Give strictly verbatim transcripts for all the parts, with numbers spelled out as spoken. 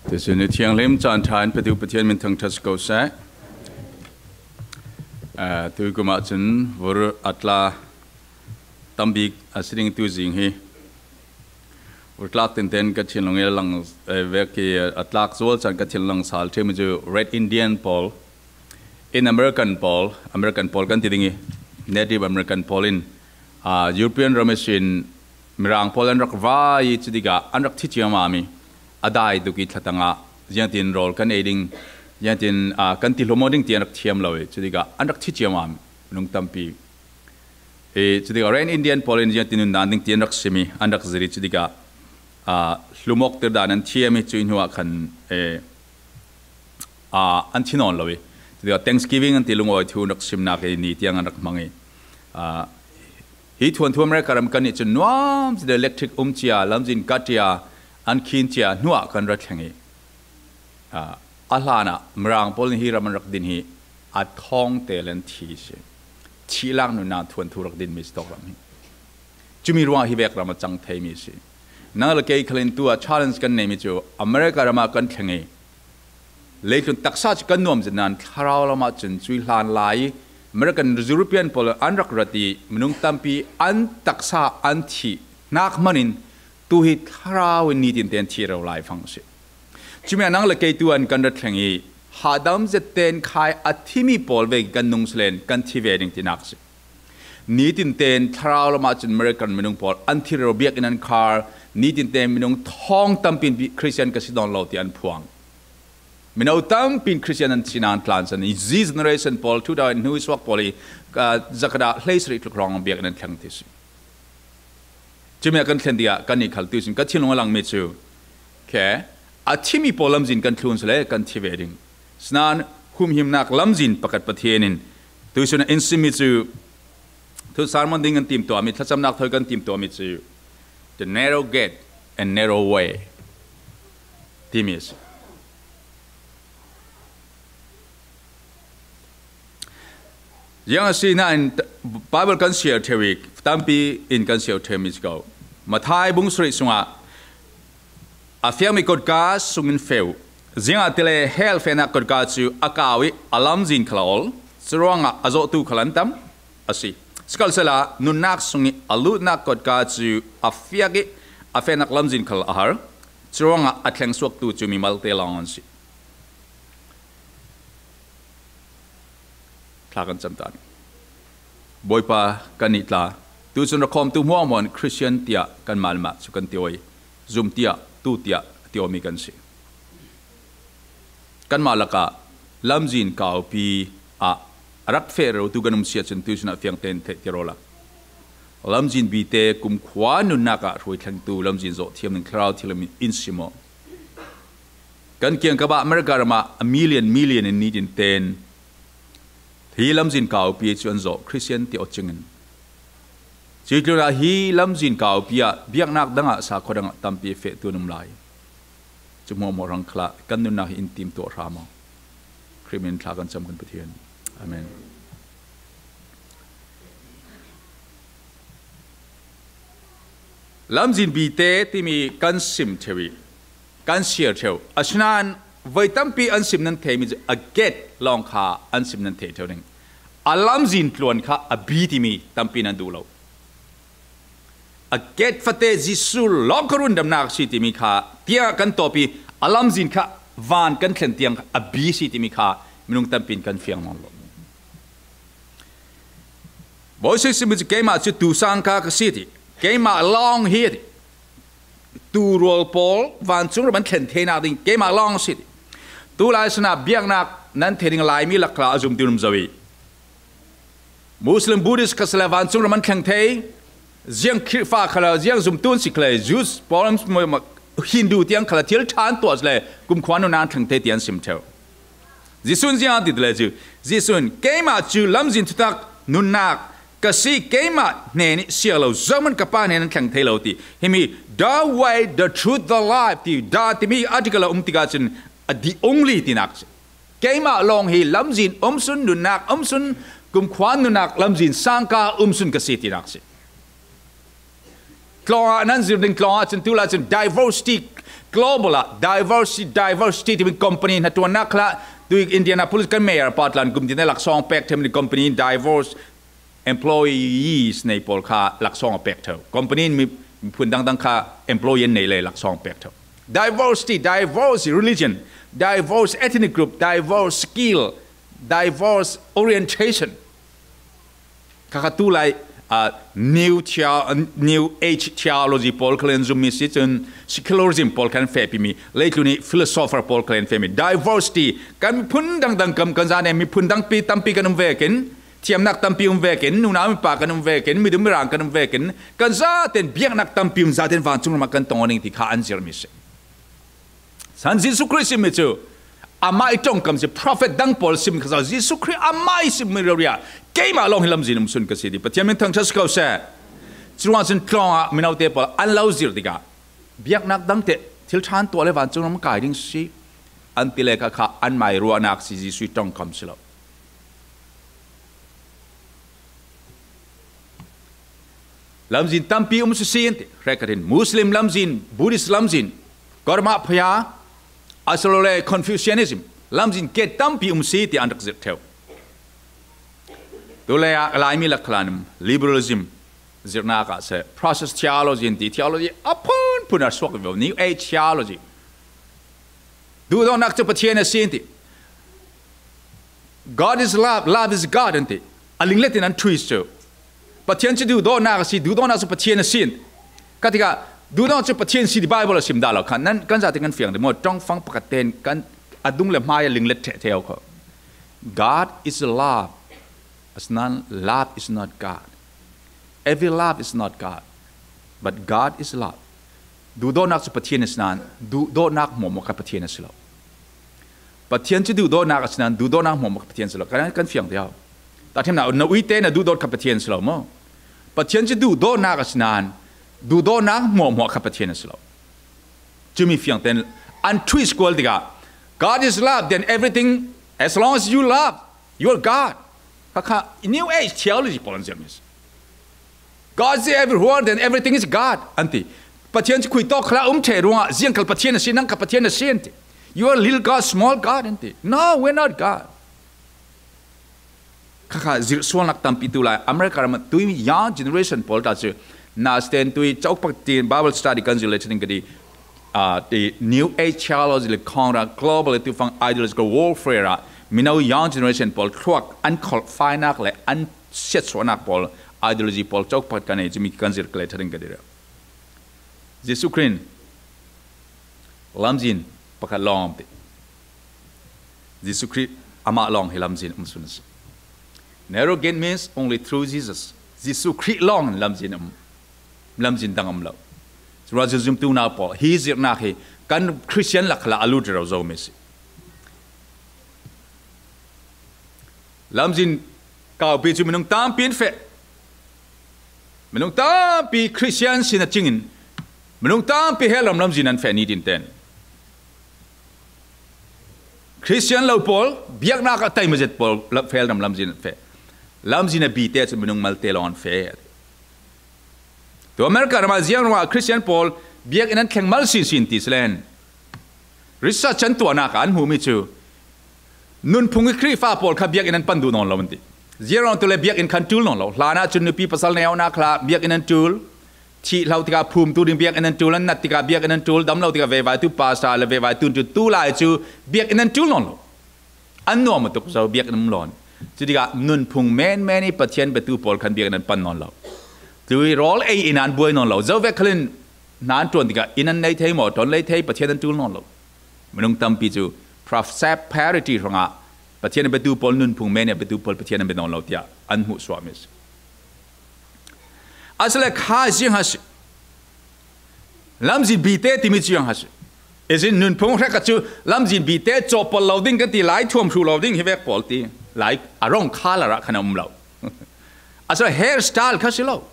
Tuisun ni thianghlim caan ṭha in petu Pathian min thangṭhat si ko seh. Aa, tui kum ah cun vur a tla tam bik a si ding tuzing hi. Vur tlak tenten ka thinlung i a lang, eh, vek i a tlak zual caan ka thinlung sal ṭhemi cu Red Indian pawl in American pawl, American pawl kan ti ding i, Native American pawl in, aa, European ram ihsin Mirang pawl an rak vai i, cutikah an rak thi ciamam i, a dai tuk i thlatang ah ziangtin rawl kan ei ding, ziangtin, aa, kan ti hlawm aw ding ti an rak thiam lo i, cutikah an rak thi ciamam i, minung tampi. I, cutikah Red Indian pawl in ziangtin nundan ding ti an rak sim i, an rak zir i, cutikah, aa, hlum awkter dan an thiam i, cu i hnuah khan, eh, aa, an thi nawn lo i, cutikah Thanksgiving an ti lungawi thu an rak simnak i ni tiang an rak hmang i, aa, hi thuanthu America ram kan nih cun nuam zet electric um cia, lamzin ka tia, an khin cia hnuah kan ra thleng i, aa, a hlanah Mirang pawl nih hi ram an rak din hi a thawngte le an thi si. Thih lak nunnak thuanthu rak dinmi si tawk ram hi. Cumi ruangah hi vek ram a cang theimi si. Nang le kei khalin tu ah challenge kan neimi cu America ram ah kan thleng i, leitlun taksa cu kan nuam zet nain thlarau lam ah cun cui hlan lai i American, European pawl an rak rat i minung tampi an taksa an thih hnak hmanh in tu hi thlarau in nitin tein thih rero lai fang si. Cumi ah nang le kei tu an kan ra thleng i, hahdam zet tein khai a thimi pawl vekin kan nung si len kan thi ve ding tinak si. Nitin tein thlarau lam ah cun American minung pawl an thi rero, biakinn an khar, nitin tein minung thawng tampi in Christian ka si nawn lo ti an phuang. Mino tampi in Christian an si nain tlansan i, Z generation pawl, two thousand hnu i suak pawl i, aa, zakhat ah hleisarih tluk hrawng biakinn an thleng ti si. Cumi ah kan thlen tikah kannih khal tuisin ka thinlung a langmi cu, khe, a thimi pawl lamzin kan thlun si le kan thi ve ding. Sinain humhimnak lamzin pakhat Pathian in tuisun ah in simmi cu, thu sermon ding kan timtuahmi, thlacamnak thawi kan timtuahmi cu, the narrow gate and narrow way timi a si. Ziang a si nain Bible kan siar ṭheu i, tampi in kan siar ṭheumi si ko. Matthai bung sarih sungah a fiangmi kotka sungin feh uh. Ziangahtile hell fehnak kotka cu a kau i a lamzin khal a ol, curuangah a zawhtu khal an tam a si. Sikhalsehla nunnak sung i a lutnak kotka cu a fiak i a fehnak lamzin khal a har, curuangah a thlengsuaktu cu mimalte lawng an si. Thla kan cam ta. Bawipa, kannih tla, tucun rakhawmtu hmuahhmuah in Christian tiah kanmah le mah cu kan ti aw i, zum tiah, tu tiah a ti awmi kan si. Kanmah lakah lamzin kaupi ah a rak feh rerotu kan um si ahcun tucun ah fiang tein theih ti rawlak. Lamzin bite, kumkhua nunnak ah hruai thlengtu lamzin zawh thiam ning thlarau thil in sim aw. Kan kiangkap ah America ram ah a million million in nitin tein hi lamzin kaupi cu an zawh, Christian ti aw cingin. Cuih tlunah hi lamzin kaupi ah biaknak dang ah, sakhuadang ah tampi fehtu an um lai. Cu hmuahhmuah hrang khalah kan nunnak hi in tim tuah hram aw. Khrih min thla kan cam kan Pathian. Amen. Lamzin bite timi kan sim ṭheu i, kan siar ṭheu. Asinain voi tampi an sim nan theimi cu a gate lawng kha an sim nan thei ṭheu ding. A lamzin tluan kha a bi timi tampi nan duh lo. A gate fate Jesuh lawng kha rundamnak a si timi kha tiang kan tawp i, a lamzin kha van kan thlen tiang a bi a si timi kha minung tampi in kan fiang nawn lo. Bawi sui simi cu keimah cu tu sang kha ka si ti, keimah lawng hi a ti. Tu rual pawl vancung ram an thlen theinak ding keimah lawng a si ti. Tu lai sinah biaknak nan thei ding Laimi lak khalah a zumtu an um zo i, Muslim, Buddhist kha si le vancung ram an thleng thei, ziang Khrihfa kha le ziang zumtu an si kha le, Jews pawl, Hindu tiang kha le thil ṭha an tuah si le kumkhua nunnak an thleng thei ti an sim ṭheu. Jesuh in ziang a ti le cu, Jesuh in, "Keimah cu lamzin thutak nunnak ka si, keimah hnen i siar lo, zohman ka Pa hnen an thleng thei lo," ti. Himi, "The way, the truth, the life," ti, "the" timi article a um tikah cun, a the only tinak si. Keimah lawng hi lamzin um sun, nunnak um sun, kumkhua nunnak lamzin sangka um sun ka si tinak si. Tlawngah nan zir ding tlawngah cun tulai cun diversity, global ah diversity, diversity timi company hna tuannak khal ah tui Indianapolis kan mayor pa tlan kum tin laksawng pek thei mi company in diverse employees nei pawl kha laksawng a pek tho. Company in mi, miphun dangdang kha employee an nei le laksawng pek tho. Diversity, diverse religion, diverse ethnic group, diverse skill, diverse orientation. Kha kha tulai, ah, new, theo, new age theology pawl khalen zum mi si cun secularism pawl khan fehpi mi, leitlun i philosopher pawl khalen fehmi diversity. Kan miphun dangdang kam kan zan miphun dangpi tampi kan um vekin, thiamnak tampi um vekin, nunau mipa kan um vekin, midum mirang kan um vekin, kan zaten biaknak tampi um zaten vancung ram ah kan tong ding ti kha an zirh mi si. San Jesuh Khrih simmi cu amah i ṭongkam si, prophet dang pawl sim kha zau, Jesuh Khrih amah i simmi rori ah keimah lawng hi lamzin um sun ka si ti Pathian min thangṭhat si ko seh. Curuangah cun tlawngah mino te pawl an lo zir tikah biaknak dang teh thil ṭhan tuah le vancung ram kai ding si an ti le kha kha anmai ruahnak si, Jesuh i ṭongkam si lo. Lamzin tampi um sisi an ti. Hrekkhat in Muslim lamzin, Buddhist lamzin, Karma phaya, asilole Confucianism lamzin ke tampi um si ti an rak zirh ṭheu. Tulei ah Laimi lak khalan liberalism zirhnak ah seh, process theology an ti, theology a phunphun a suak vivo, New Age theology. Duhdawtnak cu Pathian a si an ti. God is love, love is God an ti. A linglet in an twist cu. Pathian cu duhdawtnak a si, duhdawtnak cu Pathian a si an ti. Ka tikah duhdawtnak cu Pathian si ti Bible a sim dah lo kha. Nan kan zate kan fiang dih maw? Ṭongfang pakhat tein kan a dung le hmai a linglet ṭheh ṭheu kho. God is love. Asinain love is not God. Every love is not God. But God is love. Duhdawtnak cu Pathian a si nain duhdawtnak hmuahhmuah kha Pathian a si lo. Pathian cu duhdawtnak a si nain duhdawtnak hmuahhmuah kha Pathian a si lo. Kan, kan fiang dih. Tahṭhimnak na uite na duhdawt kha Pathian a si lo maw? Pathian cu duhdawtnak a si nain duhdawtnak hmuahhmuah kha Pathian a si lo. Cumi fiang tein an twist kual tikah, God is love, then everything, as long as you love, you are God. Kha kha New Age theology pawl an zirh mi si. God is everywhere, then everything is God an ti. Pathian cu khui tawk khalah um ṭheh ruangah ziang khal Pathian a si, nang kha Pathian a si an ti. You are little God, small God an ti. No, we're not God. Kha kha zirh sualnak tampi tu lai America ram ah tui young generation pawl ta cu nasten tui cawkpak ti Bible study kan zir le ṭhaning ka ti, ah, ti New Age theology le khawng ra global le tufang ideological warfare ah mino young generation pawl thluak an kholhfainak le an siatsuahnak pawl ideology pawl cawkpak kan ei cumi kan zir ka le ṭhaning ka ti rih. Jesuh Khrih in lamzin pakhat lawng a um ti. Jesuh Khrih amah lawng hi lamzin um sun a si. Narrow gate means only through Jesus. Jesuh Khrih lawng in lamzin um, lamzin dang um lo. Curuangah zumtu nau pawl hi zirhnak hi kan Christian lak khalah a lut rero zo mi si. Lamzin kaupi cu minung tampi an feh. Minung tampi Christian sin a cingin minung tampi hell ram lamzin an feh nitin ten. Christian lo pawl, biaknak a taimazet pawl, hell ram lamzin an feh. Lamzin a bite cu minung malte lawng an feh. Tu America ram ah ziang ruangah Christian pawl biakinn an thleng mal sinsin ti si len research an tuahnak ah an hmuhmi cu nunphung i Khrihfa pawl kha biakinn an pan duh nawn lo an ti. Ziang ruang tu le biakinn khan ṭul nawn lo. Hlan ah cun nupi pasal neu nak hla biakinn an ṭul. Thih hlo tikah phum tu ding biakinn an ṭul, an nat tikah biakinn an ṭul, dam lo tikah veivaitu pastor le veivaitu an ṭul. Tu lai cu biakinn an ṭul nawn lo. An nuam a tuk zo biakinn um lawn. Cutikah nunphung menmen i Pathian biatu pawl khan biakinn an pan nawn lo. Tui rawl ei in an buai nawn lo. Zo vek khalin hna an ṭuan tikah inn an nei thei maw, ṭawn lei thei, Pathian an ṭul nawn lo. Minung tampi cu prosperity hrangah Pathian a biatu pawl, nunphung men i a biatu pawl Pathian an bia nawn lo tiah an hmuh suahmi a si. Asile kha ziang a si. Lamzin bite timi cu ziang a si. Izin nunphung hrek a cu lamzin bite cawpal lo ding kan ti lai, thuam hru lo ding hi vek pawl ti lai a rong kha larah khan a um lo. Asile hair style kha si lo.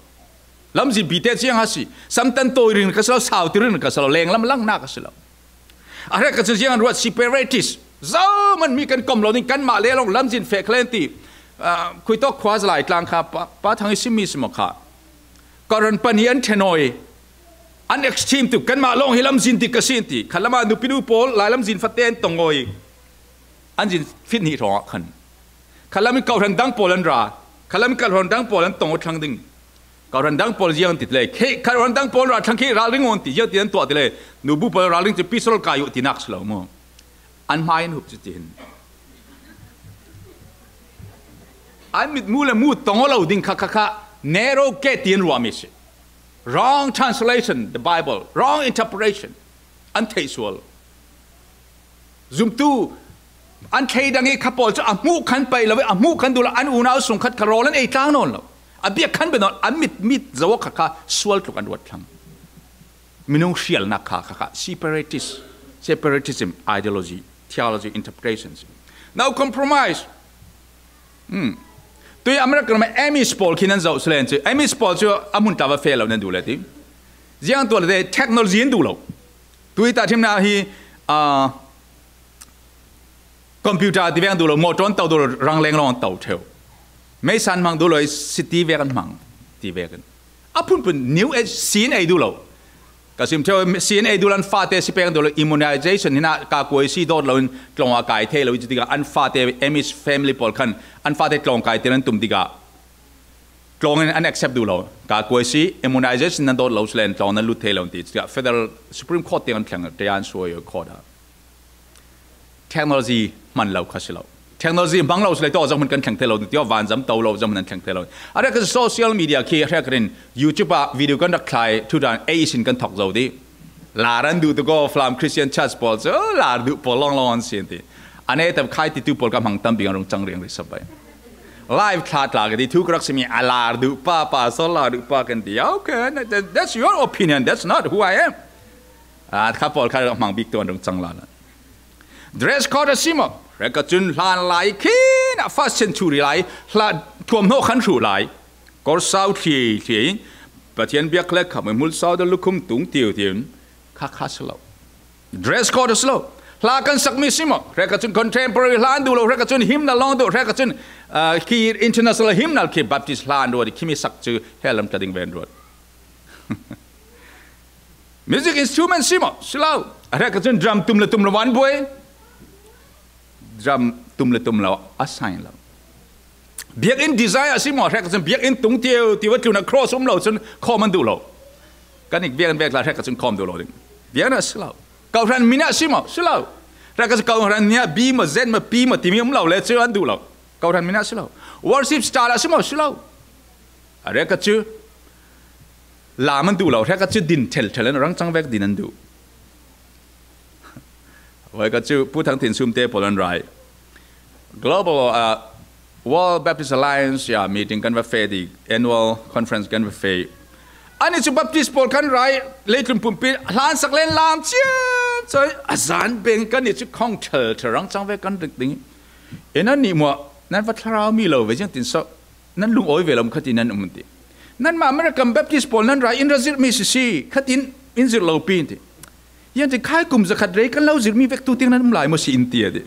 Lamzin bite ziang a si. Samtan tawi ring kha si lo, sau ti ring kha si lo, lenglam langnak a si lo. A hrek a cu ziang an ruat separatist. Zohman mi kan kom lo ding, kanmah le lawng lamzin feh khalen ti. Ah, khuitawk khua zalai tlang kha pa, pa thang i simmi si maw kha. Koran pahnih an ṭhanawi. An extreme tu, kanmah lawng hi lamzin dik ka si an ti. Khat lama nupinu pawl lai lamzin fate an tong aw hi. An zin fit hnih hrawngah khan. Khat lamin kohhran dang pawl an ra. Khat lamin kohhran dang pawl an tong aw thlang ding. Kohhran dang pawl ziang ti le. Khe, kohhran dang pawl ra thlang khi ralring aw an ti. Ziang ti an tuah ti le. Nubu pawl ralring ti pisol kai uh ti nak si lo maw. An hmai an hup ci ti hin. An mit mu le mu tong aw lo ding kha kha kha. Narrow gate ti an ruah mi si. Wrong translation, the Bible. Wrong interpretation. An theih sual. Zumtu an thei dang i kha pawl cu a hmuh khan pei lo i a hmuh khan duh lo, an unau sung khat kha rawl an ei tlang nawn lo. A biak khan bia nawn, an mit mit zo kha kha sual tluk an ruat thlang. Minung hrialnak kha kha kha separatist, separatism, ideology, theology, interpretations. No compromise. Hmm. Tui America ram Amish pawl khi nan zoh si len cu, Amish pawl cu a hmun tla va feh lo nan duh le ti. Ziang tuah le te technology an duh lo. Tui tahṭhimnak hi, ah, computer ti vek an duh lo, motor an to duh lo, rangleng lawng an to ṭheu. Meisa an hmang duh lo, city vek an hmang ti vek an. A phunphun new age sin ei duh lo. Ka sim ṭheu, sin ei duh lo, an fate si pek an duh lo, immunization hinah ka kuai si dawt lo in tlawng a kai thei lo i cutikah an fate Amish family pawl khan an fate tlawng kai tir an tum tikah tlawng in an accept duh lo. Ka kuai si immunization nan dawt lo si len tlawng nan lut thei lo an ti. Cutikah federal Supreme Court tiang an thleng, ṭaya an suai court ah. Technology hman lo kha si lo. Technology hmang lo si le tawh zahmun kan thleng thei lo, tiah vanzam to lo zahmun an thleng thei lo. A rek social media khi a rek rin YouTube ah video kan rak thlai, thu dan ei sin kan thok zo dih. Lar an duh tuk aw, Falam Christian Church pawl cu lar duh pawl lawnglawng an si an ti. A neta khai titu pawl ka hmang tam bik an rung cang riang rih sap bai. Live thla tla ka ti, thu ka rak simi a lar duh pa, pastor lar duh pa kan ti. Okay, that, that's your opinion, that's not who I am. Ah, kha pawl kha rak hmang bik tu an rung cang la la. Dress code a si maw? Rek ka cun hlan lai khin ah first century lai hla thuam hnawh khan hruh lai. Kawr sau thli thli in Pathian biak le kha mai hmul sau da lukhum tung tiu tiu in kha kha si lo. Dress code a si lo. Hla kan sak mi si maw? Rek ka cun contemporary hla an duh lo, rek ka cun hymnal lawng duh, rek ka cun, ah, khi international hymnal khi Baptist hla an ruat, khi mi sak cu he lam tla ding ve an ruat. Music instrument si maw? Si lo. A rek ka cun drum tum le tum lo van buai. Drum tum le tum lo a sign lo. Biakinn design a si maw? Rek ka cun biakinn tung tiu tiu a tlun a cross um lo cun khawm an duh lo. Kan ik biakinn vek la rek ka cun khawm duh lo ding. Biakinn a si lo. Kohhran min a si maw? Si lo. Rek ka cun kohhran nia bi maw, zet maw, pi maw timi um lo le cu an duh lo. Kohhran min a si lo. Worship style a si maw? Si lo. A rek ka cu lam an duh lo, rek ka cu din thel thel an rang cang vek din an duh. Vai ka cu Pu Thang Thin Sum te pawl an rai. Global, uh, World Baptist Alliance ya meeting kan va fe di, annual conference kan va fe. Ani cu Baptist pawl kan rai, leitlun pumpi hlan sak len lam cian cai a zan beng kan ni cu khong thel thel rang cang vek kan dik ding. E nan ni muah nan va thlarau mi lo ve ziang tin so. Nan lungawi ve lo khatin nan um ti. Nanmah American Baptist pawl nan ra in ra zirhmi sisi khatin in zirh lo pi ti. Yan ti khai kum zakhat rei kan lo zirhmi vek tu tiang nan um lai maw si in ti a ti.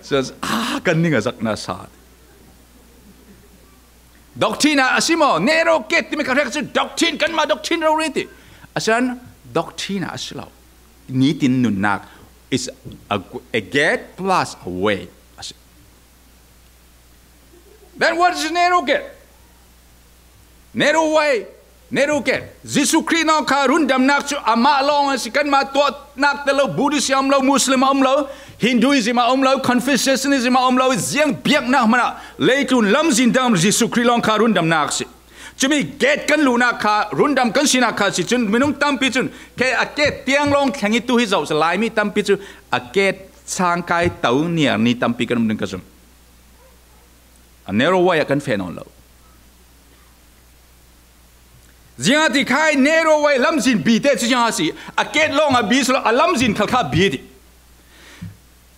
So, ah, kan ning a zak na sa. Doctrine a si maw? Narrow gate timi ka hrek si doctrine, kanmah doctrine rori ti. A san doctrine a si lo. Nitin nunnak is a, a gate plus a way. A si. Then what is narrow gate? Narrow way, narrow gate. Jesuh Khrih nawng kha rundamnak cu amah lawng a si, kanmah tuahnak te lo, Buddhist a um lo, Muslim a um lo, Hinduism a um lo, Confucianism a um lo, ziang biaknak hmanah leitlun lamzin dang Jesuh Khrih lawng kha rundamnak si. Cumi gate kan luhnak kha, rundam kan sinak kha si cun minung tampi cun khe a gate tiang lawng thleng i tu hi zoh si, Laimi tampi cu a gate sangkai to niar ni tampi kan um ding ka zumh. A narrow way ah kan feh nawn lo. Ziangahtile khai narrow way lamzin bi te cu ziangah si, a gate lawng a bi si lo, a lamzin khal kha bi ti.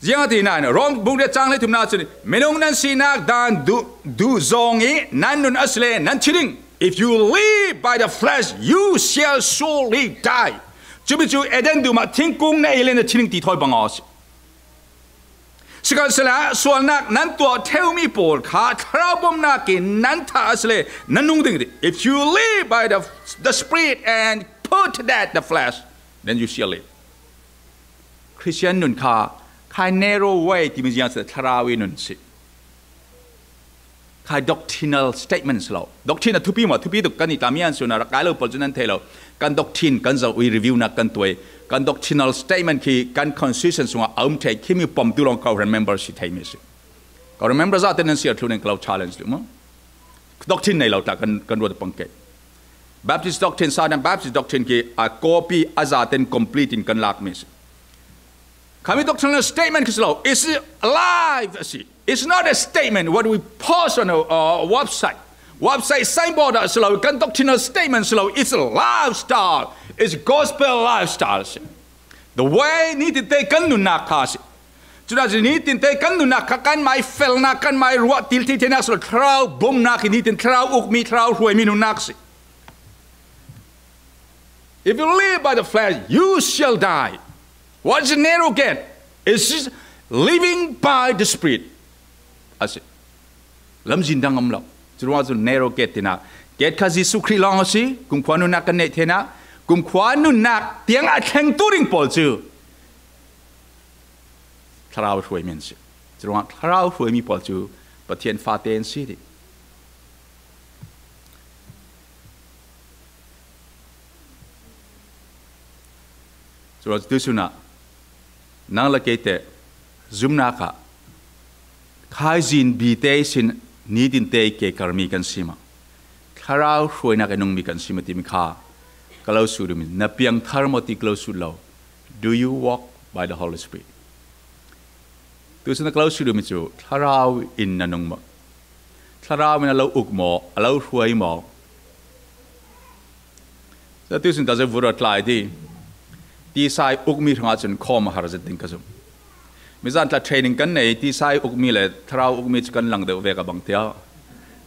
Ziangahtile nain Rom bung riat cang hleithumnak cun minung nan sinak dan duh, duh zawng i nan nun asile nan thi ding. If you live by the flesh, you shall surely die. Cumi cu Eden dum ah thingkung na ei le na thi ding ti thawi bang a si. Sikhalsehla sualnak nan tuah ṭheumi pawl kha thlarau bawmnak in nan thah asile nan nung ding ti. If you live by the, the Spirit and Put to death the flesh, then you shall live. Christian nun kha, khai narrow way timi ziang si thlarau i nun si. Khai doctrinal statements lo. Doctrine a thupi maw, thupi tuk kan i tamian suna rak kai lo pawl cu nan thei lo. Kan doctrine kan zoh i review nak kan tuai. Kan doctrinal statement khi kan constitution sungah a um thei, khi mi pom tu long Kawhhran member si thei mi si. Kawhhran member zate nan si a thlu ning ka lo challenge tu maw. Doctrine nei lo tla kan, kan ruat pang ke. Baptist doctrine, Southern Baptist doctrine khi a copy a zaten complete in kan lak mi si. Khami doctrinal statement khi si lo. It's alive, si. It's not a statement what we post on a uh, website. Website signboard a si lo, kan doctrinal statement si lo. It's a lifestyle. It's gospel lifestyle, si. The way nitin te kan nunnak kha si. Cuna si nitin te kan nunnak kha kan mai felnak, kan mai ruah til thei theinak si lo. Thlarau bumnak hi nitin thlarau ukmi, thlarau hruaimi nunnak si. If you live by the flesh, you shall die. What is the narrow gate? It's living by the Spirit. A si. Lamzin dang om lo. Curuangah cun narrow gate tinak. Gate kha Jesuh Khrih lawng a si. Kumkhua nunnak kan neih theinak. Kumkhua nunnak tiang a thleng tu ding pawl cu Thlarau hruaimi an si. Curuangah Thlarau hruaimi pawl cu Pathian fate an si dih. Curuangah tu sunah nang le kei te zumnak ah khaizin bite sin nitin te ke karmi kan si maw? Thlarau hruainak a nungmi kan si maw timi kha ka lo sut dumi. Na piang thar maw ti ka lo sut lo. Do you walk by the Holy Spirit? Tu sin a ka lo sut dumi cu Thlarau in na nung maw? Thlarau in a lo uk maw? A lo hruai maw? Satu sin ta zai vura tlai ti. Tisai ukmi hrangah cun khawm a har zet ding ka zum. Mizan tla training kan nei, tisai ukmi le thlarau ukmi cu kan lang deuh vek a bang tia.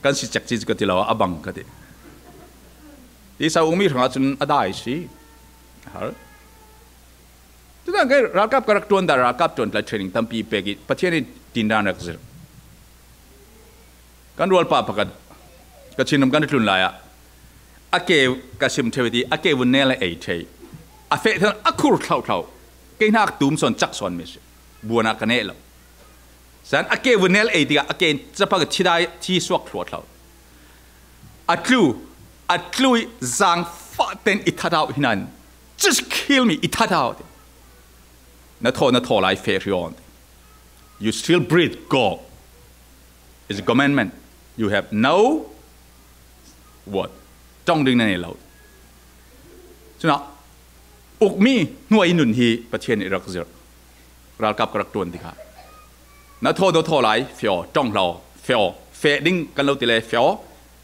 Kan si cek ci cu ka ti lo, a bang ka ti. Tisai ukmi hrangah cun a dai si. A har. Tutan kei ralkap ka rak ṭuan dah, ralkap ṭuan tlai training tampi pek i Pathian i tindan rak zir. Kan rualpa pakhat ka Chin ram kan tlun lai ah a ke ka sim ṭheu i ti, a ke vun nel a ei ṭhei. A feh thang a khur thlauh thlauh. Kei hnak tum sawn cak sawn mi si. Buan ah ka neh lo. San a ke vun nel ei tikah a ke in capak thidai thi suak thluah thlo. A tlu, a tlu i zang fah ten i thatau hi nan. Just kill me, i thatau. Na thaw, na thaw lai feh hri on. You still breathe, go. It's a commandment. You have no what? Ṭong ding na nei lo. Cunah ukmi hnuai nun hi Pathian i rak zirh. Ralkap ka rak ṭuan tikah na thaw, na thaw lai, feh aw, ṭong hlah aw, feh aw, feh ding kan lo ti le feh aw,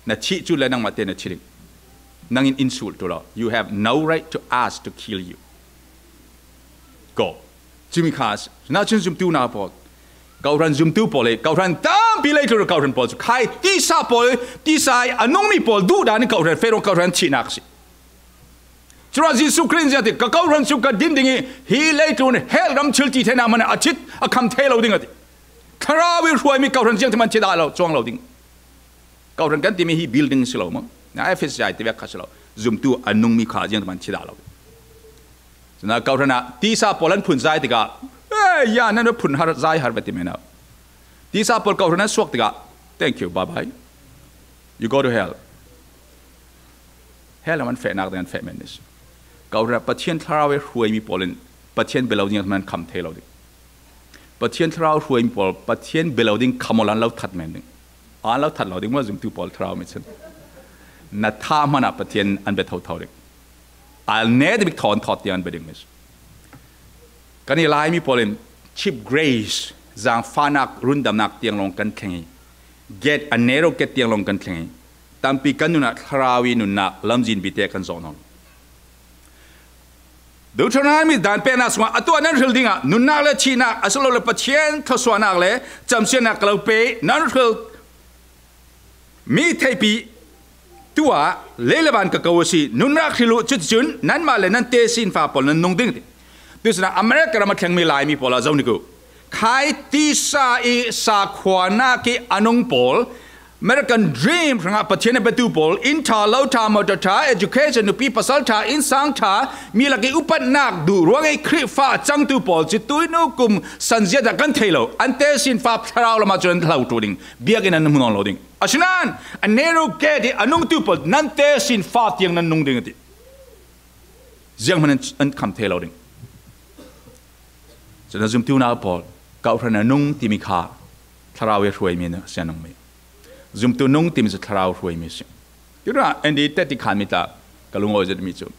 na thih cu le nangmah te na thih ding. Nangin in sulh tu lo. You have no right to ask to kill you. Go. Cumi kha a si. Nacun zumtu na pawl, Kawhhran zumtu pawl i Kawhhran tampi leitlun Kawhhran pawl cu khai tisa pawl, tisa i a nungmi pawl duh dan in Kawhhran feh rung Kawhhran thihnak a si. Curuangah Jesuh Khrih in ziang ti, ka Kawhhran cu ka din ding i hi leitlun hell ram thil ti theinak hmanh a thit a kham thei lo ding a ti. Thlarau i hruaimi Kawhhran ziang ti hmanh thi dah lo, cuang lo ding. Kawhhran kan timi hi building si lo maw? Na Ephesia tivek kha si lo. Zumtu a nungmi kha ziang ti hmanh thi dah lo ding. Cun Kawhhran ah tisa pawl an phun zai tikah, "Hey, ya, nan phun har zai har," va ti men lo. Tisa pawl Kawhhran an suak tikah, "Thank you, bye bye. You go to hell." Hell an fehnak ding an feh men is. Kawhhran ah Pathian Thlarau i hruaimi pawl in Pathian bia lo ding an kham thei lo ding. Pathian Thlarau hruaimi pawl Pathian bia lo ding kham aw an lo that men ding. An lo that lo ding maw zumtu pawl Thlarau mi cun. Na thah hmanh ah Pathian an bia thotho ding. A ne bik thawn thawt tiang an bia ding mi si. Kan i Laimi pawl in cheap grace, zangfahnak, rundamnak tiang lawng kan thleng i, gate a narrow gate tiang lawng kan thleng i, tampi kan nun ah Thlarau i nunnak lamzin bite kan zoh nawn. Deuteronomy dan peknak sungah atu ah nan hril dingah nunnak le thihnak a si lo le Pathian thluasuahnak le camsiatnak ka lo pe i nan hril mi theihpi tu ah lei le van ka ko a si, nunnak hril uh, cuticun nanmah le nan tesinfa pawl nan nung ding a ti. Tucun ah America ram a thlengmi Laimi pawl ah zoh ning uh. Khai tisa i sakhuanak i a nung pawl American Dream hrangah Pathian a biatu pawl, inn ṭha, lo ṭha, motor ṭha, education, nupi pasal ṭha, innsang ṭha, mi lak i upatnak duh ruangah Khrihfa a cangtu pawl, cu tuihnu kum san zia dah kan thei lo. An tesinfa thlarau lamah cun an hlo ṭu ding, biakinn an hmu nawn lo ding. Asinain a narrow gate i a nungtu pawl, nan tesinfa tiang nan nung ding a ti. Zianghman an, an kham thei lo ding. Cun a zumtu nau pawl, kawhhran a nung timi kha thlarau i hruaimi na si a nungmi. Zumtu nung timi cu thlarau hruaimi si. Tunah Andy tet i khanmi tla ka lungawi zetmi cu,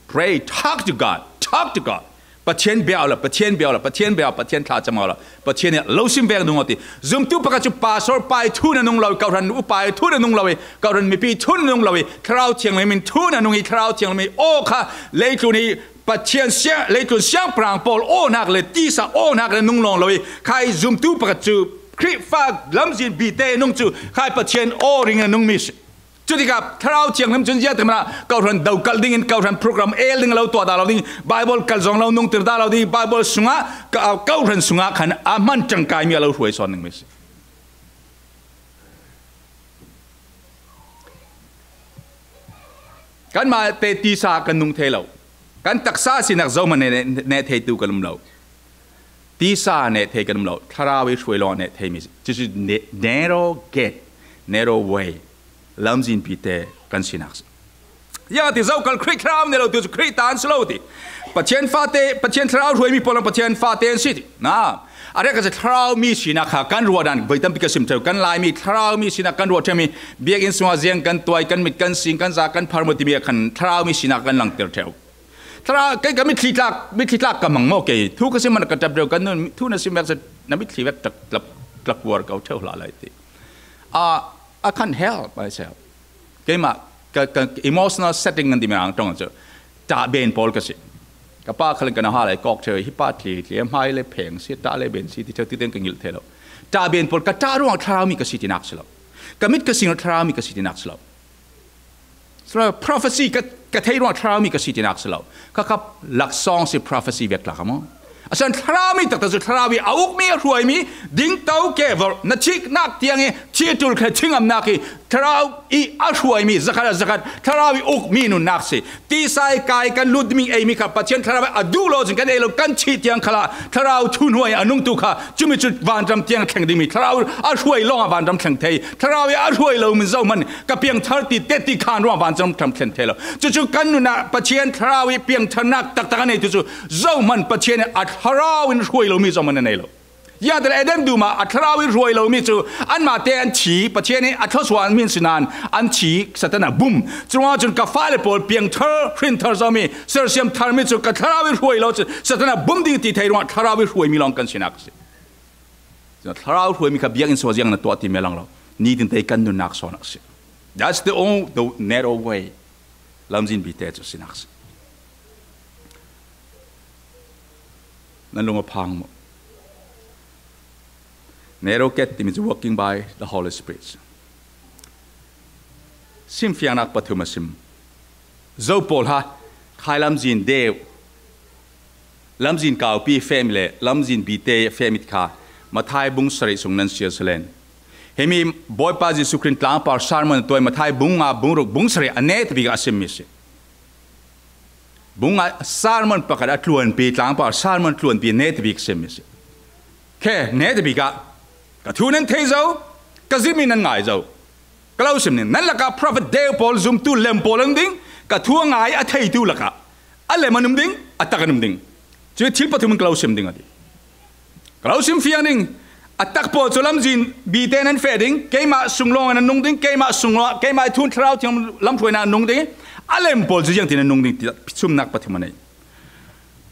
pray, talk to God, talk to God. Pathian bia u la, Pathian bia u la, Pathian bia, Pathian thlacam u la, Pathian nih lo sim veng dung aw ti. Zumtu pakhat cu pastor pa i thu na nung lo i, kawhhran upa i thu na nung lo i, kawhhran mipi thu na nung lo i, Thlarau Thianghlim in thu na nung i, Thlarau Thianghlim i aw kha leitlun i Pathian siang, leitlun siangpahrang pawl awhnak le tisa awhnak le nung lawng lo i, khai zumtu pakhat cu Khrihfa lamzin bite nung cu khai Pathian aw ring a nungmi si. Cutikah Thlarau Thianghlim cun ziatikmana kawhhran dokalh dingin kawhhran program el ding lo tuah dah lo ding, Bible kal zong lo nungtir dah lo ding, Bible sungah ka, kawhhran sungah khan a hman ṭangkaimi a lo hruai sawn dingmi si. Kanmah te tisa kan nung thei lo. Kan taksa sinak zohman neh, neh theitu kan um lo. Tisa neh thei kan um lo. Thlarau i hruai lawng neh theimi si. Cucu ne-, narrow gate, narrow way, lamzin pite kan sinak si. Ziangah ti zokal Khrih thlarau nei lo tu cu Khrih ta an si lo ti. Pathian fate, Pathian thlarau hruaimi pawl an Pathian fate an si ti. Na, a rek a si thlarau mi sinak kha kan ruah dan voi tampi ka sim ṭheu. Kan Laimi thlarau mi sinak kan ruah ṭhemi, biakinn sungah ziang kan tuai, kan mit kan sing, kan za kan phar maw timi ah khan thlarau mi sinak kan langter ṭheu. Thlarau, kei ka mitthli tlak, mitthli tlak ka mang maw kei? Thu ka sim man ka ṭap ṭheu, kan nun, thu na sim vek si, na mitthli vek tlak, tlak, tlak uar ko ṭheu hlah lai ti. Ah, I can't help myself. Keimah ka, ka emotional setting kan timi ang ṭong cu ṭahben pawl ka si. Ka pa khal in ka nauhak le kawk ṭheu, hi pa thli, thli, hmai le pheng si, ṭah le ben si, ti ṭheu, ti tiang ka ngilh thei lo. Ṭahben pawl ka ṭah ruang thlarau mi ka si tinak si lo. Ka mit ka sing ruang thlarau mi ka si tinak si lo. Prophecy ka, ka thei ruang thlarau mi ka si tinak si lo. Ka, ka laksawng si prophecy vek tlak a maw? Asinain thlarau mi taktak cu thlarau i a ukmi, a hruaimi, dingto ke vorh, na thihnak tiang i thih ṭul kha thingamnak i thlarau i a hruaimi, zakhat a zakhat, thlarau i ukmi nunnak si. Tisa i kai kan lut ding eimi kha Pathian thlarau i a duh lo cun kan ei lo, kan thih tiang khalah thlarau thuhnuai a nungtu kha cumi cu vanram tiang thleng dingmi, thlarau a hruai lawngah vanram thleng thei, thlarau i a hruai lo min zohman ka piangthar ti te ti khan ruang vanram thleng thei lo. Cucu kan nunah Pathian thlarau i piangtharnak taktak a neitu cu zohman Pathian i a thlarau in hruai lomi zohman a nei lo. Ziangah Eden dum ah a thlarau i hruai lomi cu anmah te an thi, Pathian i a thluasuah mi an si nain an thi, Satan a bum. Curuangah cun ka fale pawl piangthar, hrinthar zomi, sersiam tharmi cu ka thlarau i hruai lo cun Satan a bum ding ti thei ruangah thlarau i hruaimi lawng kan sinak a si. Cun thlarau hruaimi kha biakinn sungah ziang na tuah ti mi a lang lo. Nitin te kan nunnak sawn a si. That's the only, the narrow way. Lamzin bite cu sinak si. Nan lung a phang maw? Narrow gate timi cu working by the Holy Spirit. Simfiangnak pathum a sim. Zo pawl ha, khai lamzin deuh, lamzin kaupi fehmi le lamzin bite fehmi kha Matthai bung sarih sung nan sial salen. Himi Bawipa Jesuh Khrih tlangpar sermon tuai Matthai bung nga, bung ruk, bung sarih a neta bik a simmi si. Bung nga sermon pakhat a tluanpi, tlangpar sermon tluanpi a neta bik a simmi si. Khe, neta bik ah ka thu nan thei zo, ka zimi nan ngai zo. Ka lo sim ning, nan lakah prophet deuh pawl, zumtu lem pawl an um ding, ka thu a ngai a theitu lakah a lem an um ding, a tak an um ding. Cu thil pathum in ka lo sim ding a ti. Ka lo sim fiang ding, a tak pawl cu lamzin bite nan feh ding, keimah sung lawng in an nung ding, keimah sung lawng, keimah i thun thlarau thiang lamhruainak an nung ding, a lem pawl cu ziangtin an nung ding ti sumnak pathum a nei.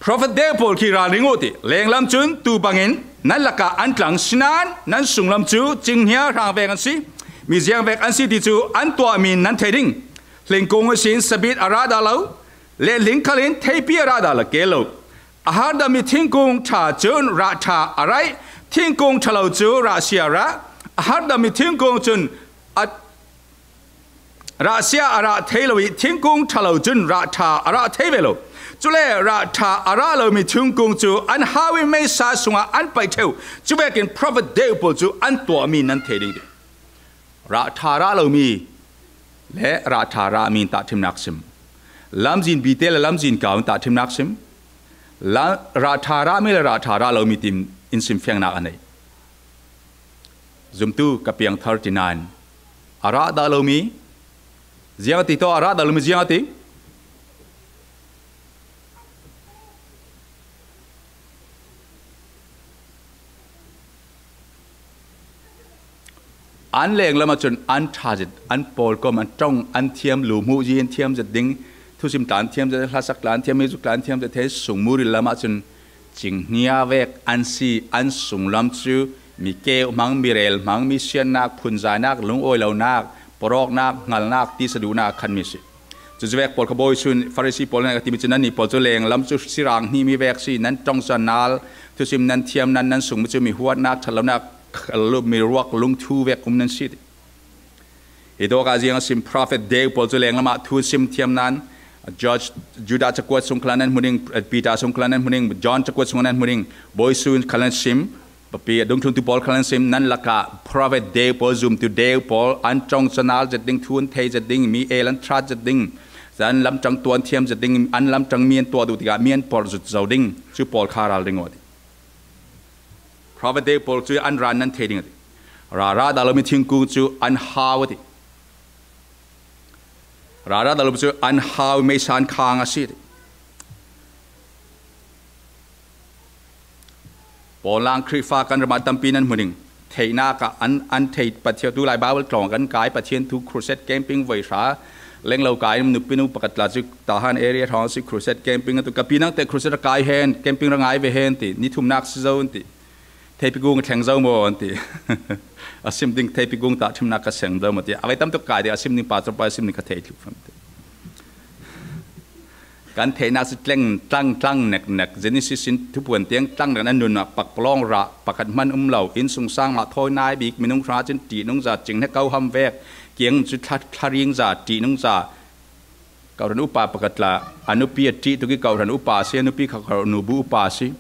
Prophet deuh pawl khi ralring uh ti. Lenglam cun tu bangin nan lakah an tlang, sinain nan sunglam cu cinghnia hrang vek an si. Mi ziang vek an si ti cu an tuahmi in nan thei ding. Hlingkung ihsin sabit a rah dah lo, le hling khal in theipi a rah dah lo, keel lo. A harhdammi thingkung ṭha cun rah ṭha a raih, thingkung ṭha lo cu rah sia a rah. A harhdammi thingkung cun a rah sia a rah thei lo i, thingkung ṭha lo cun rah ṭha a rah thei ve lo. Cule rah ṭha a rah lomi thingkung cu an hau i meisa sungah an paih ṭheu. Cuvekin prophet deuh pawl cu an tuahmi nan thei ding ti. Rah ṭha rah lo mi le rah ṭha rah mi in tahṭhimnak sim. Lamzin bite le lamzin kau in tahṭhimnak sim. La, rah ṭha rah mi le rah ṭha rah lo mi tim in simfiangnak a nei. Zumtu ka piang thirty-nine. A rah dah lo mi. Ziang a ti tawh a rah dah lo mi ziang a ti. An lenglam ahcun an ṭha zet, an pawlkom, an ṭong, an thiam, lu hmuh zi an thiam zet ding, thusim tla an thiam zet, hlasak tla an thiam, mizuk tla an thiam zet, thei sungmuril lam ahcun cinghnia vek an si, an sunglam cu mi keu hmang, mi rel hmang, mi siannak, phunzainak, lungawi lonak, porawknak, hngalnak, tisa duhnak a khanmi si. Cucu vek pawl kha bawi sun Farasi pawl nih a timi cu nannih pawl cu lenglam cu sirang hnihmi vek si, nan ṭong cun nal, thusim nan thiam nan, nan sungmi cu mi huatnak, ṭhatlonak, mi ruak lungthu vek um nan si ti. Hi tawk ah ziang a sim, prophet deu pawl cu lenglam ah thu sim thiam nan, George, Judah cakuat sung khalah nan hmu ding, Peter sung khalah nan hmu ding, John cakuat sung nan hmu ding, bawi sun khalah nan sim, papi a dungthluntu pawl khalah nan sim, nan lakah prophet deu pawl, zumtu deu pawl, an ṭong canal zet ding, thu an thei zet ding, mi el an ṭhat zet ding, an lamṭang tuan thiam zet ding, an lamṭang mi an tuah duh tikah mi an porh zut zo ding, cu pawl kha ral ding aw ti. Prophet deu pawl cu an ran nan thei ding a ti. Rah rah dah lomi thingkung cu an hau a ti. Rah rah dah lomi cu an hau, meisa an khang a si a ti. Pawl lang Khrihfa kan ram ah tampi nan hmu ding. Theihnak ah an, an thei Pathian tu lai Bible tlawng kan kai, Pathian thu crusade camping voi hra, lenglo kai, nupi nu pakhat tla cu Tahan area hrawng si crusade camping a tu, ka pi nang te crusade a kai hen, camping ra ngai ve hen ti, ni thumnak si zo an ti. Theipi kung a thleng zo maw an ti. A sim ding theipi kung tahṭhimnak ka seng zo maw ti. A vai tam tuk kai ti a sim ding pa cu pa a sim ding ka thei thlu fam ti. Kan theihnak cu tleng, tlang, tlang nek nek. Genesis in thupuan tiang tlang nek nan nun ah pakpalawng rah pakhat hman um lo. Innsungsang mah thawi nai bik minung hrangah cun ṭihnungza, cing hnek, ko ham vek, kiang cu thla, thla ringza, ṭihnungza. Kohran upa pakhat tla, a nupi a ṭih tuk i kohran upa a si, a nupi kha kohran nu bu upa a si.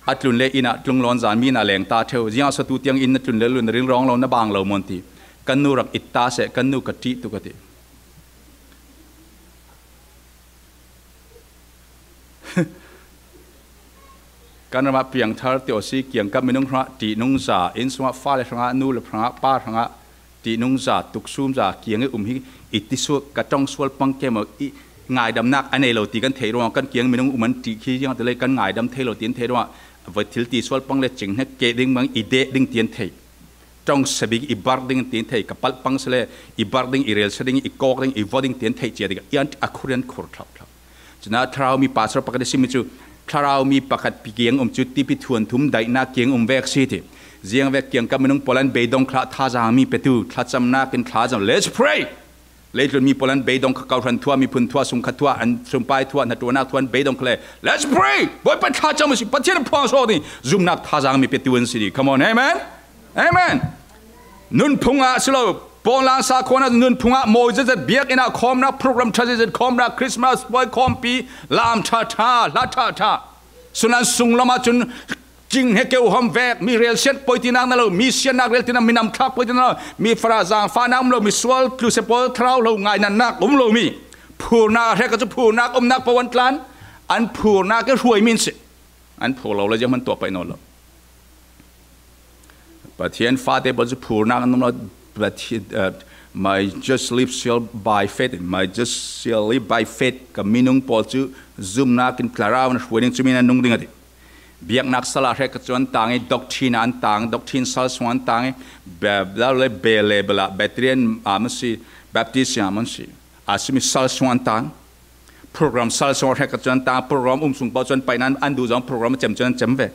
A tlun le inn ah tlung lawn zan mi na leng ta ṭheu. Ziang a satu tiang inn na tlun le lun rilrawng lo, na bang lo maw an ti. Kan nu rak it ta seh, kan nu ka ṭih tuk a ti. Kan ram ah piangthar ti awk si, kiangkap minung hrangah ṭihnungza, innsung ah fale hrangah, nu le hrangah, pa hrangah ṭihnungza, tuksumza, kiang i um hi i tisuak, ka ṭong sual pang ke maw, i ngaidamnak a nei lo ti kan theih ruangah kan kiang minung um an ṭih khi ziangah ti le kan ngaidam thei lo ti an theih ruangah voi thil ti sual pang le cing hnek keh ding bang i deh ding ti an theih. Ṭong sabik i bar ding ti an thei, ka palh pang si le i bar ding, i rel sa ding, i kawk ding, i vua ding ti an theih cia tikah i an a khur an khur thlauh thlauh. Cun a thlarau mi pastor pakhat a simi cu thlarau mi pakhat pi kiang um cu tipi thuan thum daihnak kiang um vek si ti. Ziang vek kiangkap minung pawl an beidong khlah thazaang mi petu thlacamnak in thlacam. Let's pray! Leitlun mi pawl an beidong kha kohhran thuah, miphun thuah, sungkhat thuah, an sumpai thuah, hnaṭuannak thuah an beidong kha le. Let's pray! Bawipa thlacam a si, Pathian a phuang sawk ding, zumnak thazaang mi petu an si dih. Come on, amen? Amen. Nunphung ah si lo, Paul lang sa khuan ah nunphung ah mawi zetzet, biakinn ah khawmnak program ṭha zetzet, khawmnak Christmas puai khawmpi, lam ṭha ṭha, hla ṭha ṭha. Sunan sunglam ah cun cing he keu hawm vek, mi relsiat poitinak na lo, mi siannak reltinak, minam thlak poitinak na lo, mi fara zangfahnak um lo, mi sual tluse pawl thlarau lo ngainatnak um lo mi phurnak a hrek ah cu phurnak umnak paoh an tlan, an phurnak i hruai mi an si. An phur lo le zianghman tuah paih nawn lo. Pathian fate pawl cu phurnak an um lo. Pathian, uh, my just live shall by faith, my just shall live by faith. Ka minung pawl cu zumnak in thlarau an hruai ding, cumi nan nung ding a ti. Biaknak sal ah hrek ah cun an tang i, doctrine ah an tang, doctrine sal sung an tang i, be-, le be-, le bela, Presbyterian ah man si, Baptist ah man si, a simi sal sung an tang. Program sal sung hrek ah cun an tang, program um sung paoh cun paih nan an duh zong program a cem cun an cem ve.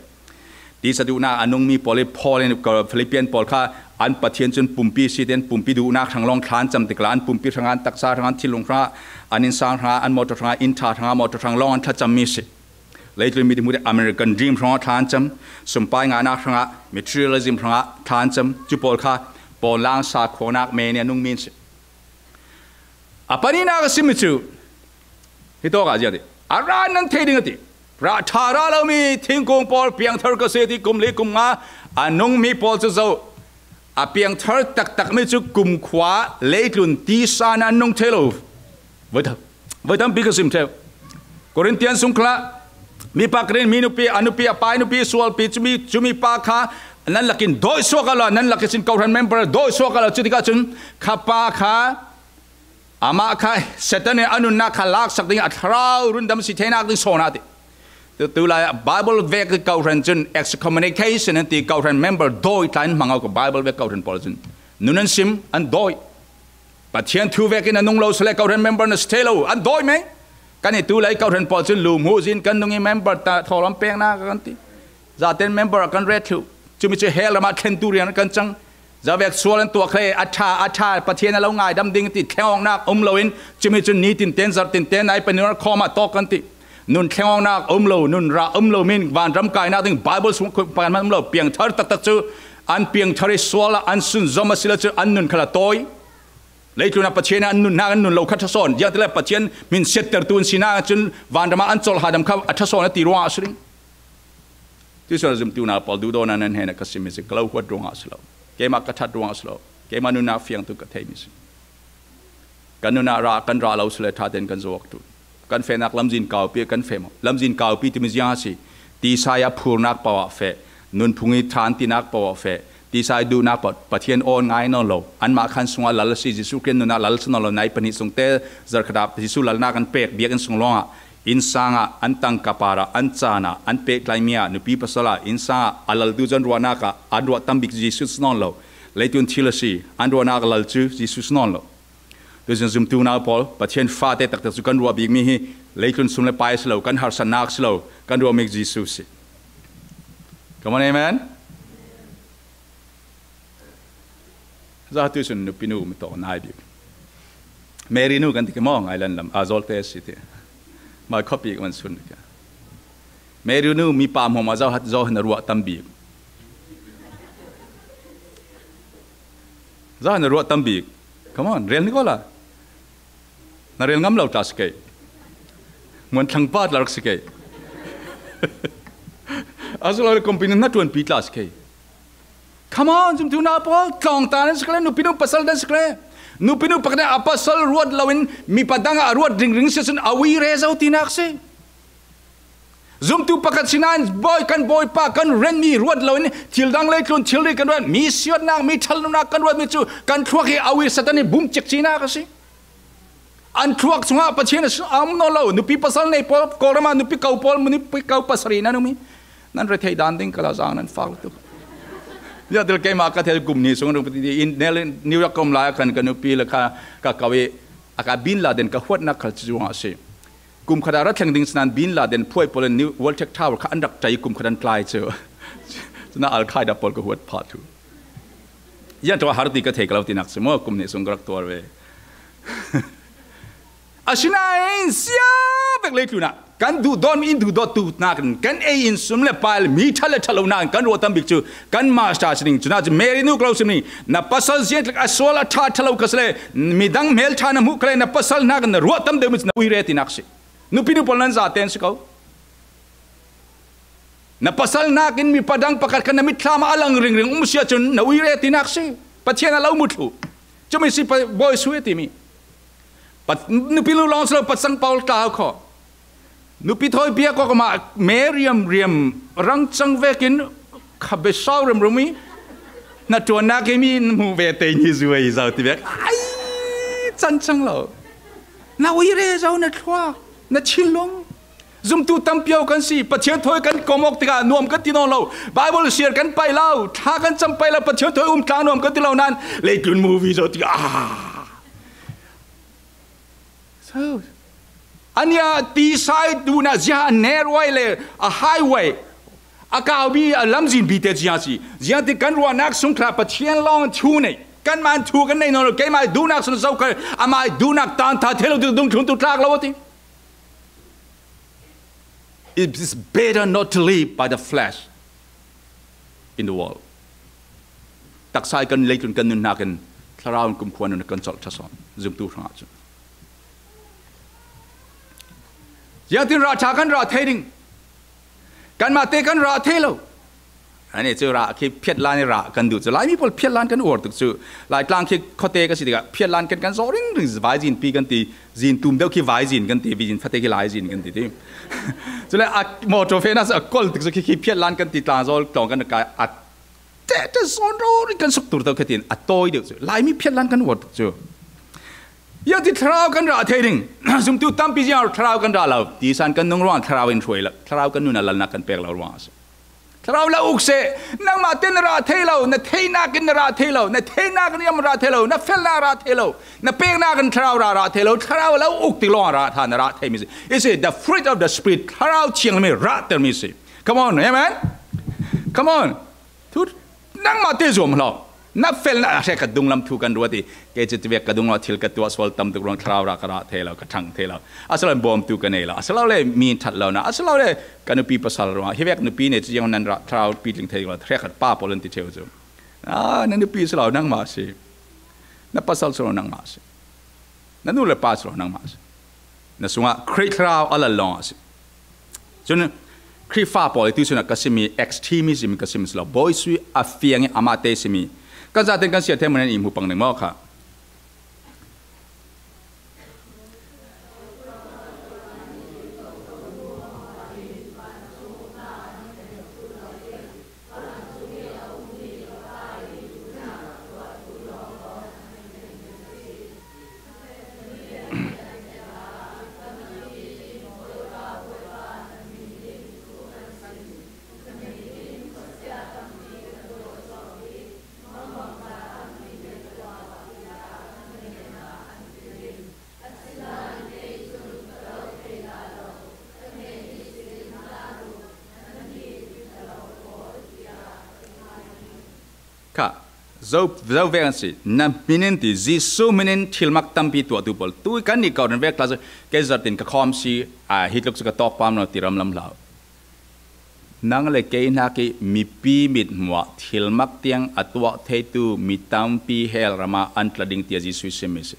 Tisa duhnak a nungmi pawl i Paul in Philippian pawl kha an Pathian cun pumpi si, tian pumpi duhnak hrang lawng thla an cam tikla an pumpi hrangah, an taksa hrangah, an thinlung hrangah, an innsang hrangah, an motor hrangah, inn ṭha hrangah, motor hrang lawng an thlacammi si. Leitlun mi hmuh American dream hrangah thla an cam, sumpai ngahnak hrangah, materialism hrangah thla an cam, cu pawl kha Paul lang sa khuanak me nih a nungmi an si. A panihnak a simi cu hi tawk ah ziah ti, a ran nan thei ding a ti. Rah ṭha rah lomi thingkung pawl piangthar ka si ti kum li kum nga a nungmi pawl cu zoh. A piangthar taktak mi cu kumkhua leitlun tisa in an nung thei lo. Voi tam, voi tampi ka sim ṭheu. Korintian sung khal ah mi pakhat in mi nupi, a nupi, a pa nupi sualpi, cumi, cumi pa kha nan lakin dawi suak a la, nan lakin sin kohhran member dawi suak a la, cutikah cun kha pa kha, amah kha Satan in a nunnak kha laksak ding, a thlarau rundam si theinak ding sawn a ti. Tu, tu lai ah Bible vek kohhran cun excommunication an ti, kohhran member dawi tla in hmang awk, Bible vek kohhran pawl cun nun an sim, an dawi. Pathian thu vekin a nung lo sile kohhran member na si thei lo, an dawi meng. Kan i tu lai kohhran pawl cun lu hmuh zin kan nung i member ta thawhlawm peknak kan ti. Zaten member kan ret thluh. Cumi cu hell ram ah thlentu rian kan cang. Zavek sual an tuah kha le, a ṭha, a ṭha, Pathian a lo ngaidam ding ti thleng awknak um loin, cumi cu ni tinten, zarh tinten, nai panin khawm ah tawk kan ti. Nun thleng awknak um lo, nun rah um lo, min vanram kainak ding Bible sung khawh pakhat hmanh um lo, piangthar taktak cu an piangthar i sual ah an sunzom a si lo cu an nun khal a tawi. Leitlun ah Pathian an nunnak an nun lo kha ṭha sawn, ziangtile Pathian hmin siattertu an sinak cun vanram ah an colh hadam kha a ṭha sawn a ti ruangah a si ding. Tuihsun a zumtu nau pawl, duhdawtnak nan hnenah ka simmi si, ka lo huat ruangah a si lo, keimah ka ṭhat ruangah a si lo, keimah nunnak fiangtu ka theihmi si. Kan nunah rah, kan rah lo sile ṭha tein kan zuak ṭul. Kan fehnak lamzin kaupi kan feh maw? Lamzin kaupi timi ziang a si. Tisa i a phurnak paoh ah feh, nunphung i ṭhan tinak paoh ah feh, tisa i duhnak paoh, Pathian aw an ngai nawn lo. Anmah khan sungah lal a si, Jesuh Khrih nunah lal a si nawn lo, nai pahnih sungte zarhkhat ah Jesuh lalnak an pek, biakinn sung lawngah, innsang ah, an tangka par ah, an caan ah, an pehtlaimi ah, nupi pasal ah, innsang ah a laltu cu an ruahnak ah an ruah tam bik Jesuh si nawn lo. Leitlun thil a si, an ruahnak a lal cu Jesuh si nawn lo. Tuihsun zumtu nau pawl, Pathian fate taktak cu kan ruah bikmi hi leitlun sum le pai si lo, kan harsatnak si lo, kan ruah bik Jesuh si. Come on, amen. Zah tuihsun nupi nu mi tawk nai bik. Mary nu kan ti ke maw, Ngailan lam, a Zawlte si ti. Mai khuapi kan sun ke. Mary nu mi pa hmuahhmuah zah, zah na ruah tam bik. Zah na ruah tam bik. Come on, rel ni ko la. Na rel ngam lo tla si kei. Muan thlang pa tla rak si kei. A si lo le company na ṭuanpi tla si kei. Come on, zumtu nau pawl, tlawng ta nan si kle, nupi nu pasal nan si kle. Nupi nu pakhat a pasal ruat loin mi padang a ruat ringring si cun a ui re zo tinak si. Zumtu pakhat sinain bawi kan bawipa kan renmi ruat loin thil dang leitlun thilri kan ruat, mi siatnak, mi ṭhalnunak kan ruatmi cu kan thluak hi a ui Satan i bum cikcinak a si. An thluak chungah Pathian a um nawn lo. Nupi pasal nei pawl, Kawlram ah nupi ko pawl, nupi ko pasarih nan um i nan rethei dan ding ka la zaang nan fak lutuk. Ziahtil keimah ka thei kum hnih sung in New York ka um lai ah khan ka nupi le kha ka ko i a ka Bin Laden ka huatnak khal cu zungah a si. Kum khat ah ra thleng ding sinain Bin Laden phuai pawl in New World Trade Tower kha an rak ṭai i kum khat an tlai cu. Cunah Al Qaeda pawl ka huat phah thlu. Yan ṭuan har ti ka thei ka lo tinak si maw, kum hnih sung ka rak tuar ve. Asinain sia bek leitlun ah kan duhdawtmi in duhdawttu nakin kan ei in sum le pai le mi ṭhat le ṭhat lo nakin kan ruah tam bik cu kan master si ding. Cunah cu Mary nu ka lo sim ni, na pasal ziangtlak a sual a ṭha ṭha lo ka si le midang hmel ṭha na hmuh kha le na pasal nakin na ruah tam deuhmi cu na ui re tinak si. Nupi nu pawl nan zaten si ko. Na pasal nakin mi padang pakhat kha na mitthlam ah a lang ringring um si ahcun na ui re tinak si. Pathian a lo mu thluh. Cumi si pa-, bawi sui a timi. Pat-, nupi nu lawng si lo, patsang pawl tlau kho. Nupi thawi biak awk mah meriam riam rang cang vekin kha besau remrum i hnaṭuannak i mi in hmuh ve te ni zuai zo ti vek. Ai, can cang lo. Na ui re zo na thluak, na thinlung. Zumtu tampi aw kan si, Pathian thawi kan kom awk tikah nuam kan ti nawn lo. Bible siar kan paih lo, thla kan cam paih lo, Pathian thawi um tla nuam kan ti lo nain leitlun movie zo tikah, ah. So, ania tisa i duhnak zia a narrow way le a highway, a kaupi, a lamzin bite zia si. Ziangtin kan ruahnak sung khla Pathian lawng thu nei. Kanmah in thu kan nei nawn lo, keimah i duhnak sung zokhal, amah i duhnak tan tha thei lo ti dungthluntu tlak lo a ti. It is better not to live by the flesh in the world. Taksa i kan leitlun kan nunnak in thlarau in kumkhua nun kan colh ṭha sawn, zumtu hrangah cun. Ziangtin rah ṭha kan rah thei ding? Kanmah te kan rah thei lo. Ani chu rah khi phiatlan i rah kan duh chu. Laimi pawl phiatlan kan uar tuk chu. Laitlang khi khuate ka si tikah phiatlan kan kan zawh ringring, vaizin pi kan ti, zin tum deuh khi vaizin kan ti, vaizin fate khi laizin kan ti ti. Chule a motor fena chu a kol tuk chu khi, khi phiatlan kan ti, tlang zawl tlawng kan kai a tete zawn ro ring kan suk tur deuh khe tin a tawi deuh chu. Laimi phiatlan kan uar tuk chu. Ia ti thlarau kan rah thei ding. Zumtu tampi ziang thlarau kan rah lo. Ti san kan nung ruang thlarau in hruai lo. Thlarau kan nuna lalnak kan pek lo ruang a si. Thlarau lo uk se, nangmah te na rah thei lo, na theinak in na rah thei lo, na theinak in yam rah thei lo, na felnak rah thei lo, na peknak in thlarau rah rah thei lo, thlarau lo uk tik lawng rah tha na rah thei mi si. Is it the fruit of the spirit? Thlarau thiang mi rah ter mi si. Come on, amen. Come on. Thu nangmah te zuam lo. Na felna a hre khat dunglam thu kan ruat i. Kei chu tivek ka dunglam thil ka tuah sual tam tuk ruang thlarau rah ka rah thei lo, ka thang thei lo. A si lo bawmtu ka nei lo. A si lo le mi that lo na. A si lo le ka nupi pasal ruang. Hi vek nupi nei chu ziang nan rah thlarau pi tling thei lo. Hre khat pa pawl an ti theu chu. A, na nupi si lo nangmah si. Na pasal si lo nangmah si. Na nu le pa si lo nangmah si. Na sungah Khrih thlarau a lal lawng a si. Cun Khrihfa pawl i tu sunah ka simi extremism ka sim si lo. Bawi sui a fiang i amah te simi. Kan zaten kan siat theih manin i hmu pang ding maw kha. Kha, zo, zo vek an si, na hminin ti, Jesuh hminin thilmak tampi tuahtu pawl. Tu kan nih kawrin vek tla, kei zartin ka khawm si, a, hi tluk cu ka tawk pam lo ti ramlam hlau. Nang le kei hnak i mipi mithmuh ah thilmak tiang a tuah theitu mi tampi hell ram ah an tla ding tiah Jesuh i simmi si.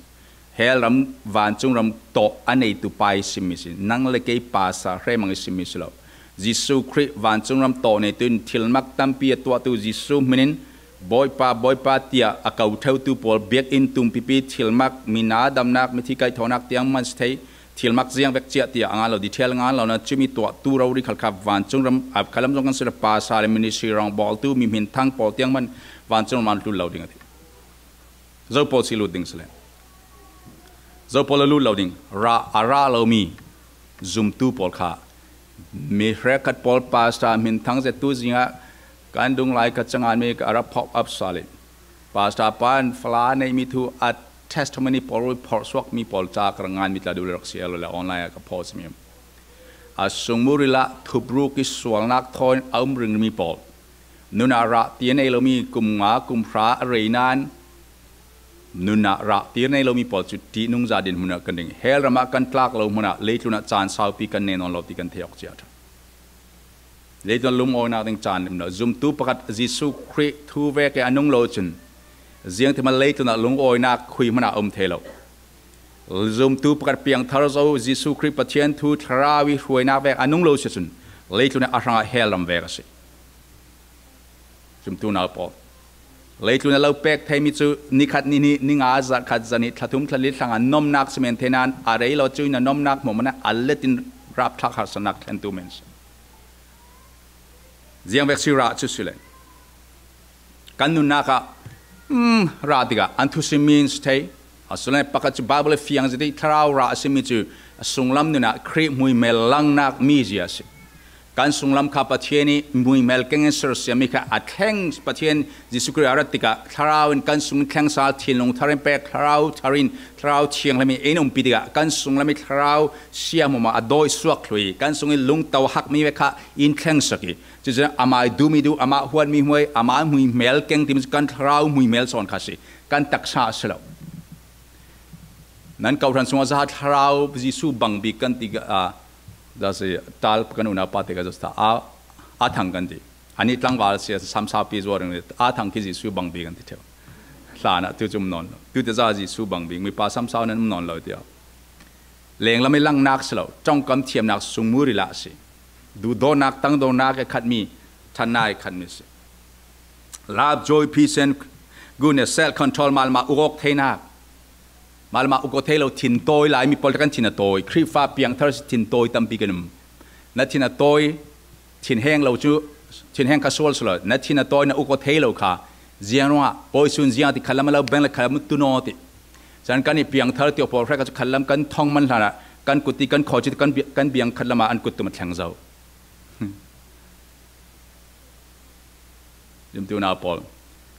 Hell ram, vancung ram tawh a neitu pa i simmi si. Nang le kei pastor hre mang i simmi si lo. Jesuh Khrih vancung ram tawh neitu in thilmak tampi a tuahtu Jesuh hminin Bawipa, Bawipa tiah a ko theutu pawl biakinn tumpipi thilmak, mi na damnak, mithi kaihthawhnak tiang man si thei, thilmak ziang vek ciah tiah a ngan lo, detail a ngan lo na cumi tuahtu rori khalkha vancung ram, a khalam zong kan si lo, pastor le ministry rawng bawltu mi hmin thang pawl tiang man vancung ram an lut lo ding a ti. Zo pawl si lut ding si le. Zo pawl a lut lo ding. Rah, a rah lomi zumtu pawl kha. Mi hrekkhat pawl pastor hmin thang zettu zingah kan dung lai ka cangan mi ka a rak phawk up sal i. Pastor pan fala neihmi thu a testimony pawl rui phorh suak mi pawl ca ka rak ngan mi tla duh le rak si lo le online ah ka post mi. A sungmuril ah thubruk i sualnak thawn a um ringmi pawl. Nunah rah ti a nei lomi kum nga, kum hra a rei nain nunah rah ti a nei lomi pawl cu ṭihnung zah dinhmun ah kan ding. Hell ram ah kan tlak lo hmun ah leitlun ah caan saupi kan nei nawn lo ti kan thei awk cia ṭha. Leitlun ah lungawinak ding caan lim lo. Zumtu pakhat Jesuh Khrih thu vek i a nung lo cun ziangtimal leitlun ah lungawinak khui hmun ah a um thei lo. Zumtu pakhat piangthar zo Jesuh Khrih Pathian thu thlarau i hruainak vek a nung lo si cun leitlun ah a hrangah hell ram vek a si. Zumtu nau pawl. Leitlun a lo pek theimi cu nikhat, nihnih, ninga, zarhkhat, zarhnih, thlathum, thlali, thlanga nomnak si men thei nain a rei lo cu na nomnak hmuahhmuah ah a let in rapthlak harsatnak thlentu men si. Ziang vek si rah cu si le. Kan nunnak ah, um, rah tikah an thusim mi in si thei. Asule pakhat cu Baibal fiang zet i thlarau rah a simi cu a sunglam nun ah Khrih hmuihmel langnak mi zia a si. Kan sunglam kha Pathian i hmuihmel keng in sersiammi kha a thleng Pathian Jesuh Khrih a rat tikah thlarau in kan sung in thleng sal, thinlung thar in pek, thlarau thar in, thlarau thianghlim in umpi tikah kan sunglam i thlarau siahmumah a dawi suak thlu i kan sung i lungto a hakmi ve kha in thlengsak i cucu amah i duhmi duh, amah huatmi huai, amah hmuihmel keng timi cu kan thlarau hmuihmel sawn kha si. Kan taksa a si lo. Nan kawhhran sungah zaha thlarau Jesuh bang bik kan ti, ah, zasi tal kan unau pa te ka zasta a, a thang kan ti. Ani tlangval si a samsaupi zuar in a thang khi Jesuh bang bik kan ti theu. Hlan ah tu cu um nawn lo. Tu te zaha Jesuh bang bik, mipa samsau nan um nawn lo tiah. Lenglam i langnak si lo, ṭongkam thiamnak sungmuril ah si. Duhdawtnak, tangdawtnak i khatmi, ṭhatnak i khatmi si. Love, joy, peace and goodness, self control, malmah ukawk theinak. Malmah ukawk thei lo, thin tawi lai mi pawl kan thin a tawi. Khrihfa piangthar si thin tawi tampi kan um. Na thin a tawi, thin heng lo cu, thin heng kha sual sual lo. Na thin a tawi na ukawk thei lo kha. Ziang ruangah, pawi sun ziang ti khalam a lo beng le khalam tu naw ti. Cun kan i piangthar ti pawl hrek cu khalam kan thong man hlanah kan kut ti kan khaw cu kan bi-, kan biang khat lamah an kut tum a thleng zo. Zumtu na pawl,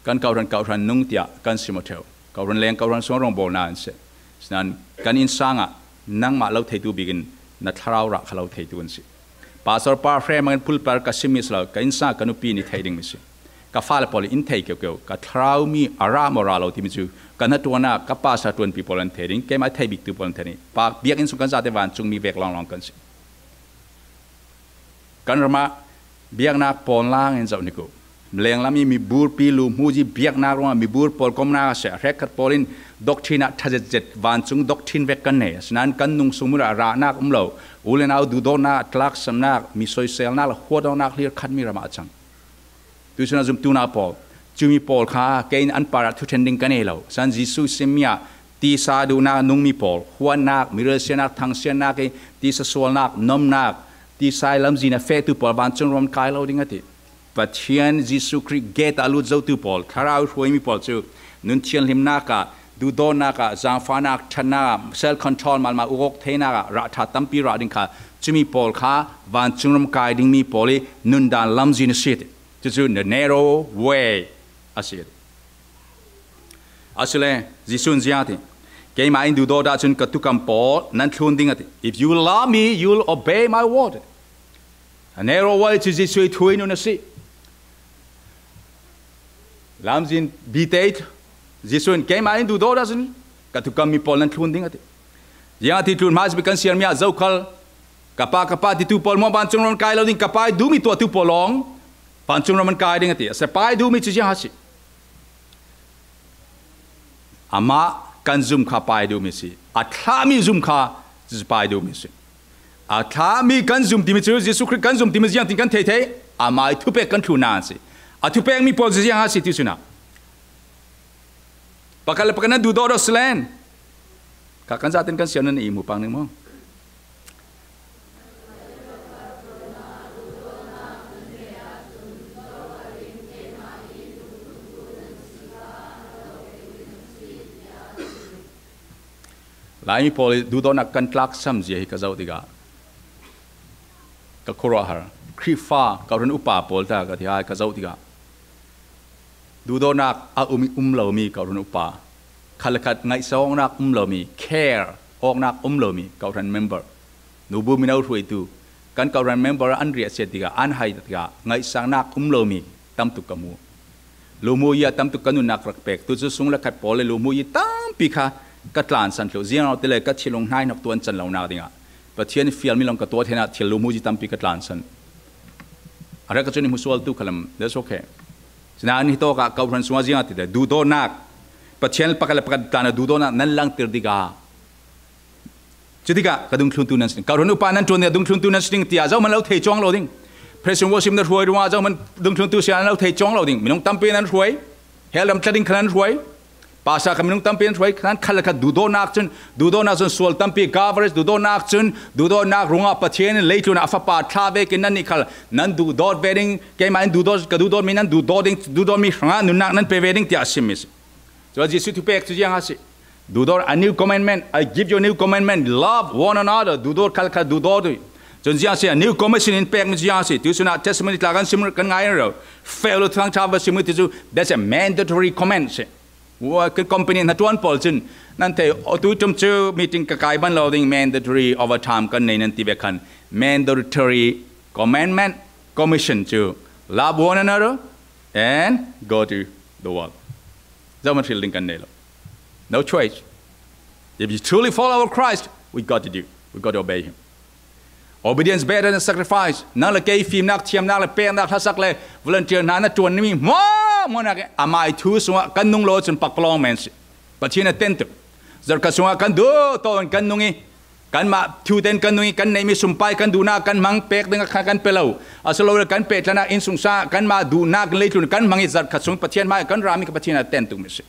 kan kawhran, kawhran nung tiah kan sim aw ṭheu. Kawhran leng kawhran sung rawngbawl na an si. Sinan kan innsang ah nangmah lo theitu bikin na thlarau rah kha lo theitu an si. Pastor pa hrem an pulpit ka simmi si lo, ka innsang ah ka nupi nih theih dingmi si. Ka fale pawl in thei keukeu, ka thlarau mi a rah maw rah lo timi cu ka hnaṭuannak, ka pastor ṭuanpi pawl an thei ding, keimah thei biktu pawl an thei ding. Pa biakinn sung kan zate vancungmi vek lawnglawng kan si. Kan ram ah biaknak pawnlang in zoh hnik uh. Lenglam i miburpi luhmuzi biaknak ruangah mibur pawl komnak a si. Hrekkhat pawl in doctrine ah ṭha zetzet vancung doctrine vek kan nei. Asinain kan nung sung mun ah rahnak um lo, u le nau duhdawtnak ah tlaksamnak, mi soiselnak le huatawknak hlir khatmi ram ah a cang. Tuihsun ah zumtu na pawl, cumi pawl kha kei in an parah thuṭhen ding ka nei lo. San Jesuh simmi ah tisa duhnak nungmi pawl, huatnak, miralsiatnak, thangsiatnak i tisa sualnak, nomnak, tisa i lamzin a fehtu pawl vancung ram kai lo ding a ti. Pathian Jesuh Khrih gate ah lut zotu pawl, thlarau hruaimi pawl cu nun thianhlimnak ah, duhdawtnak ah, zaangfahnak, ṭhatnak ah, self control, malmah ukawk theinak ah rah ṭha tampi rah ding kha, cumi pawl kha vancung ram kai dingmi pawl i nundan lamzin a si ti. Cucu the narrow way a si. Asile, Jesuh in ziang a ti, keimah in duhdawt ahcun ka tukam pawl nan thlun ding a ti. If you love me, you'll obey my word. A narrow way cu Jesuh i thu i nun a si. Lamzin bite i Jesuh in keimah in duhdawt ahcun ka tukammi pawl nan thlun ding a ti. Ziang a ti tlun hma si kan siarmi ah zokhal ka pa, ka pa titu pawl maw vancung ram kai lo ding, ka pa i duhmi tuahtu pawl lawng vancung ram an kai ding a ti. A si, pa i duhmi cu ziang a si. Amah kan zum kha pa i duhmi si. A thlahmi zum kha cu pa i duhmi si. A thlahmi kan zum timi cu Jesuh Khrih kan zum timi ziang tin kan thei thei. Amah i thupek kan thlun nan si. A thupekmi pawl cu ziang a si ti cu na. Pakhat le pakhat nan duhdawt aw silen. Kha kan zaten kan siar nan i hmu pang ning maw? Laimi pawl i duhdawtnak kan tlaksam zia hi ka zoh tikah ka khuaruahhar. Khrihfa, kawhhran upa pawl ta ka ti hai ka zoh tikah duhdawtnak a um, um lomi kawhhran upa, khat le khat ngaihsa awknak um lomi, care awknak um lomi kawhhran member, nubu mino hruaitu, kan kawhhran member an riahsiat tikah, an hai tikah ngaihsaknak um lomi tamtuk ka hmu. Luhmuyi ah tamtuk ka nunnak rak pek. Tucu sung le khat pawl le luhmuyi tampi kha ka tlansan thluh. Ziangah ti le ka thinlung hnaihnok tuan can lonak dingah Pathian fialmi lawng ka tuah theinak thil luhmuyi tampi ka tlansan. A rak ka cun i hmusualtu khalam, that's okay. Sinain hi tawkah kawhhran sungah ziangah ti le duhdawtnak, Pathian pakhat le pakhat tlan a duhdawtnak nan langter tikah, cutikah ka dungthluntu nan si ding. Kawhhran upa nan ṭuan ding a dungthluntu nan si ding tiah zohman lo thei cuang lo ding. Praise and worship na hruai ruangah zohman dungthluntu si nan lo thei cuang lo ding. Minung tampi nan hruai. Hell ram tla ding kha nan hruai. Pastor kha minung tampi nan hruai. Kha nan khat le khat duhdawtnak cun, duhdawtnak cun sual tampi coverage, duhdawtnak cun, duhdawtnak ruangah Pathian in leitlun ah a fapa thlah vekin nannih khal nan duhdawt ve ding. Keimah in duhdawt, ka duhdawtmi nan duhdawt ding, duhdawtmi hrangah nunnak nan pe ve ding tiah a simmi si. Cun Jesuh thupek cu ziang a si. Duhdawt, a new commandment, I give you a new commandment, love one another. Duhdawt khalkhal duhdawt uh. Cun ziang a si, a new commission in pekmi cu ziang a si. Tuihsun ah testimony tla kan sim kan ngai rero. Feu lo thangṭha va sim ti cu, that's a mandatory command si. Kan company hnaṭuan pawl cun nan thei, "Oh, tuiṭum cu meeting ka kai ban lo ding, mandatory overtime kan nei," nan ti ve khan. Mandatory commandment, commission cu, love one another and go to the world. Zohman hril ding kan nei lo. No choice. If you truly follow Christ, we got to do. We got to obey him. Obedience better than sacrifice. Nang le kei fimnak, thiamnak le peknak, hlasak le volunteer hna na ṭuanmi hmuahhmuahnak in amah i thu sungah kan nung lo cun paklawng men si. Pathian a ten tuk. Zarhkhat sungah kan duh tawn kan nung i Kanmah thu ten kan nung i kan neih mi sumpai kan duhnak kan hmang pek ding a kha kan pe lo. A si lo le kan pehtlaihnak innsungsang kanmah duhnak leitlun kan hmang i zarh khat sung Pathian hmai kan rami kha Pathian a ten tuk mi si.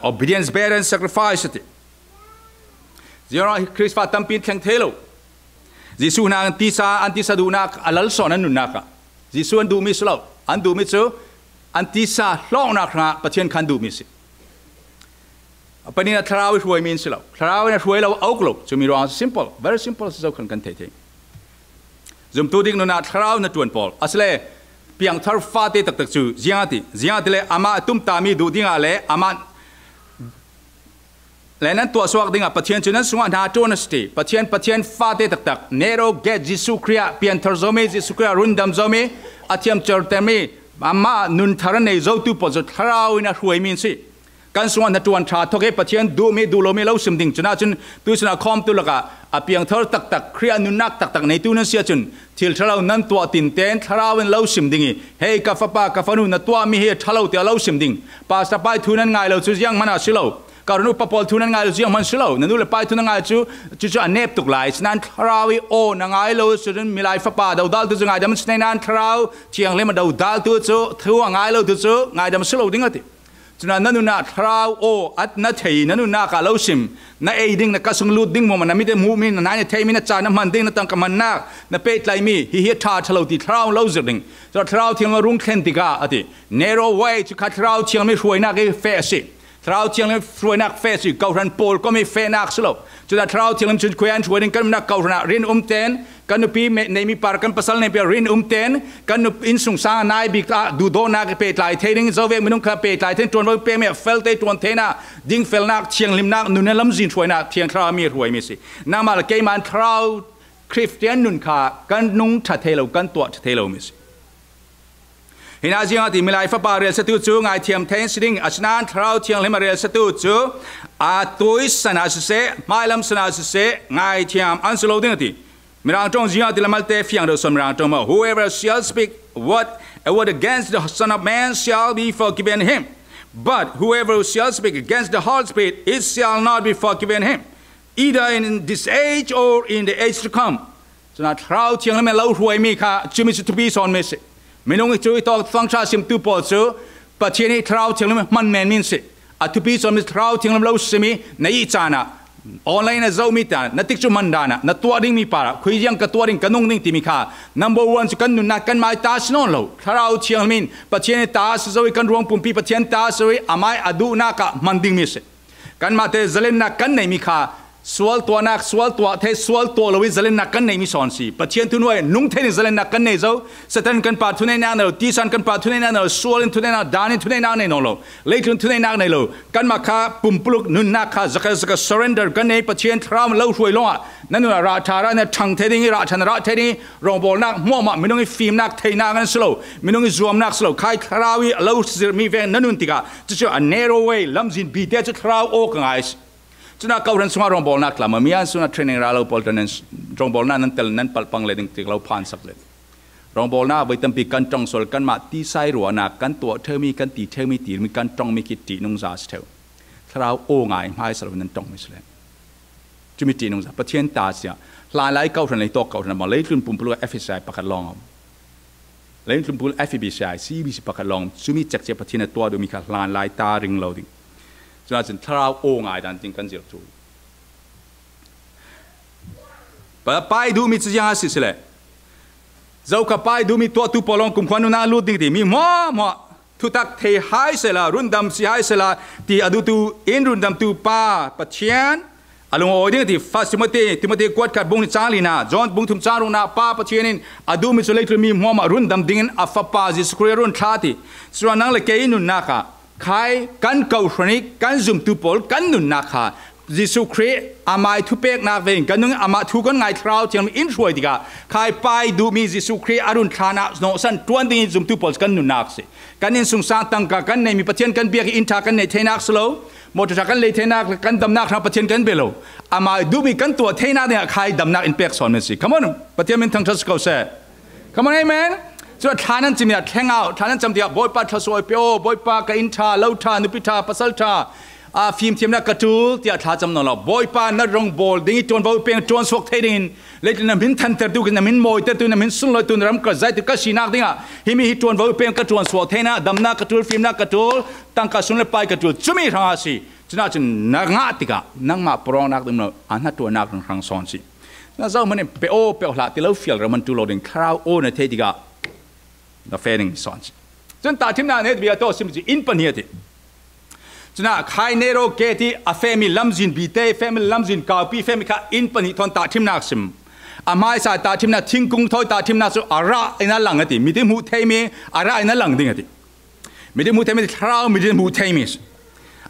Obedience better than sacrifice a ti. Zion Khristfa tampi in thleng thei lo. Jesuh hna an tisa, an tisa duhnak a lalsawn an nunnak ah. Jesuh an duhmi si lo. An duhmi cu an tisa hlawknak hrangah Pathian khan duhmi si. A panin a thlarau i hruaimi an si lo. Thlarau in a hruai lo a uk lo. Cumi ruang simple, very simple si zo khan kan thei thei. Zumtu dik nunah thlarau na ṭuan pawl. Asile piangthar fate taktak cu ziangati, ziangatile amah a tumtami duh dingah le amah le nan tuahsuak dingah Pathian cu nan sungah hna ṭuan a si ti. Pathian, Pathian fate taktak, narrow gate, Jesuh Khrih ah pianthar zomi, Jesuh Khrih ah rundam zomi, a thiamcer temi, amah nun thar a nei zotu pawl cu thlarau in a hruaimi an si. Kan sungah hna ṭuan ṭha thok i Pathian duhmi, duh lomi lo sim ding. Cunah cun tuisun a khawmtu lakah a piangthar taktak, Khrih ah nunnak taktak neitu nan si ahcun thil ṭhalo nan tuah tinten thlarau in lo sim ding i, hei ka fapa, ka fanu, na tuahmi hi a ṭha lo tiah lo sim ding. Pastor pai thu nan ngai lo cu zianghman ah si lo. Ka run upa pawl thu nan ngai lo cu zianghman si lo. Na nu le pai thu nan ngai cu, cucu a nep tuk lai. Sinan thlarau i aw na ngai lo, cun milai fapa dodal tu cu ngaidam si nain thlarau thianghlim a dodal tu cu thu a ngai lo tu cu ngaidam si lo ding a ti. Cunah na nunah thlarau aw a na thei, na nunnak ah lo sim, na ei ding, na ka sung lut ding hmuahmah, na mit a hmuhmi, na nai na theihmi, na ca na hman ding, na tangka hmannak, na pehtlaihmi, hihi a ṭha ṭha lo ti thlarau lo zirh ding. Cunah thlarau thianghlim a rung thlen tikah a ti. Narrow way, cu kha thlarau thianghlim hruainak i feh a si. Thlarau thianghlim hruainak feh a si, kawhhran pawl kom i fehnak si lo. Cunah thlarau thianghlim cun khuian hruai ding kan umnak kawhhran ah rin um ten, kan nupi me-, neihmi par kan pasal neihmi ah rin um ten, kan nup innsungsang a nai bik ah duhdawtnak i pehtlai thei ding, zovek minung kha pehtlai thei ding, ṭuanvo pekmi ah fel te ṭuan theinak, dingfelnak, thianghlimnak, nun a lamzin hruainak, thiang thlarau mi hruaimi si. Nangmah le keimah in thlarau Khristian nun kha kan nung ṭha thei lo, kan tuah ṭha thei lo mi si. Hinah ziangahtile milai fapa relsiatu cu ngaithiam thei an si ding, asinain thlarau thianghlim a relsiatu cu a tuisan ah siseh, hmailam san ah siseh, ngaithiam an si lo ding a ti. Mirang ṭong ziangahtile malte fiang deuh sawn Mirang ṭong maw? Whoever shall speak what, a word against the Son of Man shall be forgiven him. But whoever shall speak against the Holy Spirit, it shall not be forgiven him, either in this age or in the age to come. Cunah thlarau thianghlim in lo hruaimi kha cumi cu thupi sawn mi si. Minung hi cu i tawk thangṭha simtu pawl cu Pathian hi thlarau thianghlim hman men mi an si. A thupi sawn mi thlarau thianghlim lo simi na ih caan ah online a zohmi ta na tikcu hman dan ah na tuah dingmi par ah khui ziang ka tuah ding, ka nung ding timi kha number one cu kan nunnak kanmah i ta si nawn lo. Thlarau thianghlim in Pathian i ta si zo i kan ruang pumpi Pathian ta si zo i amah i a duhnak ah hman dingmi a si. Kanmah te zalennak kan neihmi kha sual tuahnak, sual tuah thei, sual tuah lo i zalennak kan neihmi sawn si. Pathian thunuai nung thei ding zalennak kan nei zo. Satan kan pa thuneihnak nei lo, tisan kan pa thuneihnak nei lo, sual in thuneihnak, dan in thuneihnak nei nawn lo, leitlun thuneihnak nei lo. Kanmah kha pumpuluk nunnak kha zakal zakal surrender kan nei. Pathian thlarau lo hruai lawngah na nun ah rah ṭha rah na ṭhang thei ding i, rah ṭha na rah thei ding i, rawngbawlnak hmuahmah, minung i fimnak, theihnak an si lo, minung i zuamnak si lo, khai thlarau i a lo zirhmi veng na nun tikah cucu a narrow way, lamzin bite cu thlarau aw ka ngai a si. Cunah kawhhran sungah rawngbawlnak tla maw, mi an sungah training ra lo pawl ṭan nan rawngbawlnak nan tel, nan palh pang le ding tik lo phansak le. Rawngbawlnak a voi tampi kan ṭong sual, kanmah tisa i ruahnak, kan tuah ṭheumi, kan ti ṭheumi, timi kan ṭongmi khi ṭihnungza a si ṭheu. Thlarau aw ngai hmaisa lo nan ṭongmi si le. Cumi ṭihnungza, Pathian ta sia, hlanlai kawhhran le tawk kawhhran maw, leitlun pumpuluk ah F S I pakhat lawng a um. Leitlun pumpuluk F B C I, C B C pakhat lawng a um. Cumi cekcek Pathian a tuah duhmi kha hlanlai ta ring lo ding. Cunah cun thlarau aw ngai dan ding kan zirh ṭul. Pa, pai duhmi cu ziang a si si le. Zo kha pai duhmi tuahtu pawl lawng kumkhua nunah lut ding ti mi hmuahhmuah thutak thei hai sehla, rundam si hai sehla ti a duhtu in rundamtu pa Pathian a lungawi ding a ti. First Timothy, Timothy kuat khat bung nih cang lina, John bung thum cang rukna pa Pathian in a duhmi cu leitlun mi hmuahhmuah rundam dingin a fapa Jesuh Khrih a run thlah a ti. Cun nang le kei nunnak ah khai kan kawhhran i kan zumtu pawl kan nunnak kha Jesuh Khrih amai thupeknak vein kan nung amah thu kan ngai thlarau thiang in hruai tikah khai pai duhmi Jesuh Khrih a run thlan ah nawhsan ṭuan dingin zumtu pawl kan nunnak si. Kan innsungsang tangka kan neihmi Pathian kan biak i inn ṭha kan neih theinak si lo, mawṭaw ṭha kan lei theinak le kan damnak hrang Pathian kan bia lo. Amai duhmi kan tuah theinak dingah khai damnak in pek sawn men si. Come on, Pathian min thangṭhat si ko seh. Come on, amen. Cun thlan an cim tiah thleng au, thlan an cam tiah Bawipa thluasuah pe aw, Bawipa ka inn ṭha, lo ṭha, nupi ṭha, pasal ṭha, A fimthiamna ka ṭul tiah thlacam nawn lo. Bawipa, na rong bawl ding i ṭuanvo i peng ṭuansuak thei dingin, leitlun na min thantertu, na min mawitertu, na min sunloitu, na ram ka zaitu ka sinak dingah himi hi ṭuanvo i peng ka ṭuansuak theihna, damna ka ṭul, fimna ka ṭul, tangka sum le pai ka ṭul, cumi hrangah si. Cunah cun na ngah tikah nangmah pawlawngnak ding lo, a hnaṭuannak hrang sawn si. Na zohman in pe aw, pe aw hlah ti lo fial ram an ṭul lo ding, thlarau aw na theih tikah na fe ding sawn si. Cun tahṭhimnak nih bia tawh sim cu inn pahnih a ti. Cunah Khai Nero Gate i a fehmi lamzin bite, fehmi lamzin kaupi, fehmi kha inn pahnih thawn tahṭhimnak sim. A hmaisa tahṭhimnak, thingkung thawi tahṭhimnak cu a rah in a lang a ti. Mit in hmuh theimi a rah in a lang ding a ti. Mit in hmuh theimi, thlarau mit in hmuh theimi.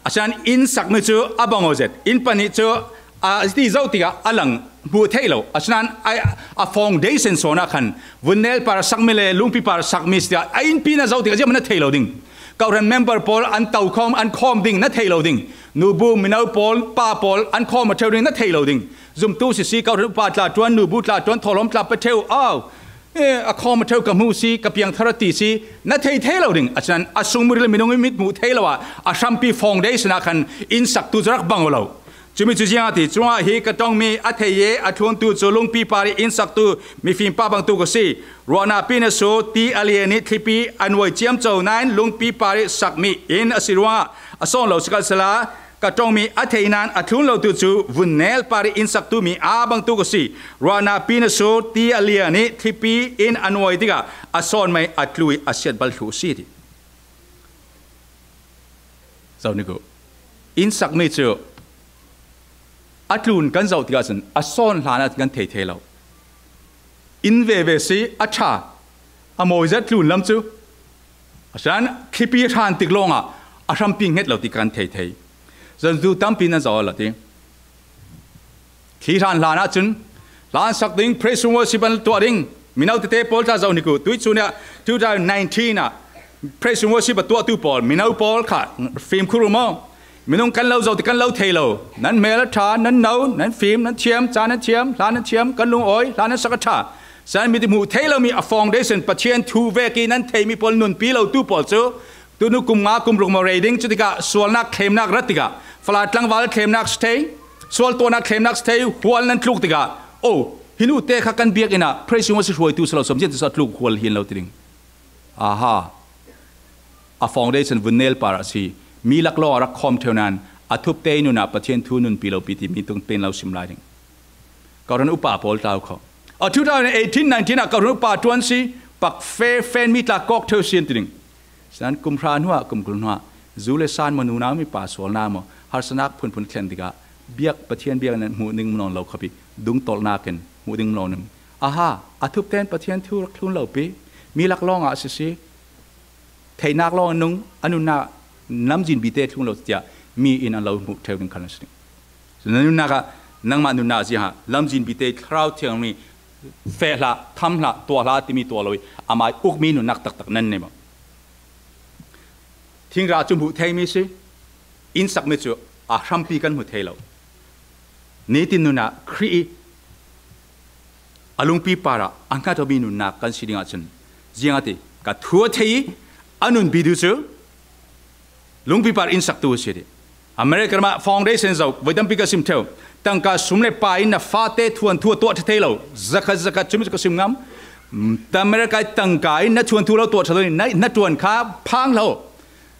Asinain inn sakmi cu a bang aw zet. Inn pahnih cu a ti zoh tikah a lang hmuh theih lo. Asinain a, a foundation sawn ah khan vunnel par sakmi le lungpi par sakmi si tikah a innpi na zoh tikah ziahman na thei lo ding. Kawhhran member pawl an tokhawm, an khawm ding na thei lo ding. Nubu, mino pawl, pa pawl an khawm a ṭheu ding na thei lo ding. Zumtu sisi, kawhhran upa tla ṭuan, nubu tla ṭuan, thawhlawm tla pe ṭheu, au, eh, a khawm a ṭheu ka hmu si, ka piangthar a ti si, na thei thei lo ding. Asinain a sung muril minung in mit hmuh thei lo ah a hrampi foundation ah khan inn saktu cu rak bang aw lo. Cumi cu ziangah ti, cungah hi ka ṭongmi a thei i a thluntu cu lungpi par i inn saktu mifim pa bangtuk a si. Ruahnak pi na su ti a lian i thlipi a nuai ciamco nain lungpi par i sakmi inn a si ruangah a sawn lo sikhalsehla, ka ṭongmi a thei nain a thlun lotu cu vunnel par i inn saktu mi aa bangtuk a si. Ruahnak pi na su ti a lian i thlipi in a nuai tikah a sawn mai a tlu i a siat bal thluh a si ti. Zoh ni ku. Inn sakmi cu a tlun kan zoh tikah cun a sawn hlan ah kan thei thei lo. Inn veve si a ṭha, a mawi zet tlun lam cu. Asinain thlipi hran tik lawngah a hrampi hnget lo ti kan thei thei. Zumtu tampi nan zoh lo ti. Thli hran hlan ahcun hlan sak ding, praise and worship an tuah ding. Mino tete pawl tla zoh ni ku, tuihcun ah two thousand nineteen ah praise and worship a tuahtu pawl, mino pawl kha fimkhur u maw? Minung kan lo zoh ti kan lo thei lo. Nan hmel a ṭha, nan no, nan fim, nan thiam, ca nan thiam, hla nan thiam, kan lungawi, hla nan sak a ṭha. Cun mi ti hmuh theih lomi a foundation Pathian thu vek i nan theihmi pawl nunpi lotu pawl cu tunu kum nga kum ruk maw rei ding, cutikah sualnak thlemnak rat tikah Falam tlangval thlemnak si thei, sual tuahnak thlemnak si thei, hual nan tluk tikah, oh, hi nu te kha kan biakinn ah praise and worship hruaitu si lo, sawmzian ti si a tluk hual hi an lo ti ding. Aha. A foundation vunnel par a si. Mi laklawng a rak khawm ṭheu nain a thupte i nun ah Pathian thu nunpi lo pi timi tung pen lo sim lai ding. Kawhhran upa pawl tlau kho. A two thousand eighteen nineteen ah kawhhran upa ṭuan si, pak fe fen mi tla kawk ṭheu si an ti ding. Sinan kum hra hnuah, kum kul hnuah, zu le san maw, nunau mipa sualnak maw, harsatnak phunphun thlen tikah biak, Pathian biak in hmuh ding nawn lo kho pi, dungtolhnak in hmuh ding nawn in. Aha, a thupte in Pathian thu rak thlun lo pi, mi laklawng ah a si si. Theihnak lawng nung a nunnak lamzin bite thlun lo tiah mi in an lo hmuh ṭheu ding khan a si ding. Na nunnak ah, nangmah nunnak ziangah lamzin bite thlarau thiangmi feh hlah, tham hlah, tuah hlah timi tuah lo i amai ukmi nunnak taktak nan nei maw? Thingrang cu hmuh theimi si, inn sakmi cu a hrampi kan hmu thei lo. Nitin nunah Khrih i a lungpi parah a hngat awmi nunnak kan si ding ahcun, ziangati ka thu a thei i a nunpi tu cu lungpi par inn saktu a si dih. America ram ah foundation zoh voi tampi ka sim ṭheu. Tangka sum le pai in na fate thuanthu a tuah ṭha thei lo. Zakhat zakhat cumi cu ka sim ngam. America i tangka in na thuanthu lo tuah ṭha lo, na, na ṭuan kha phang lo.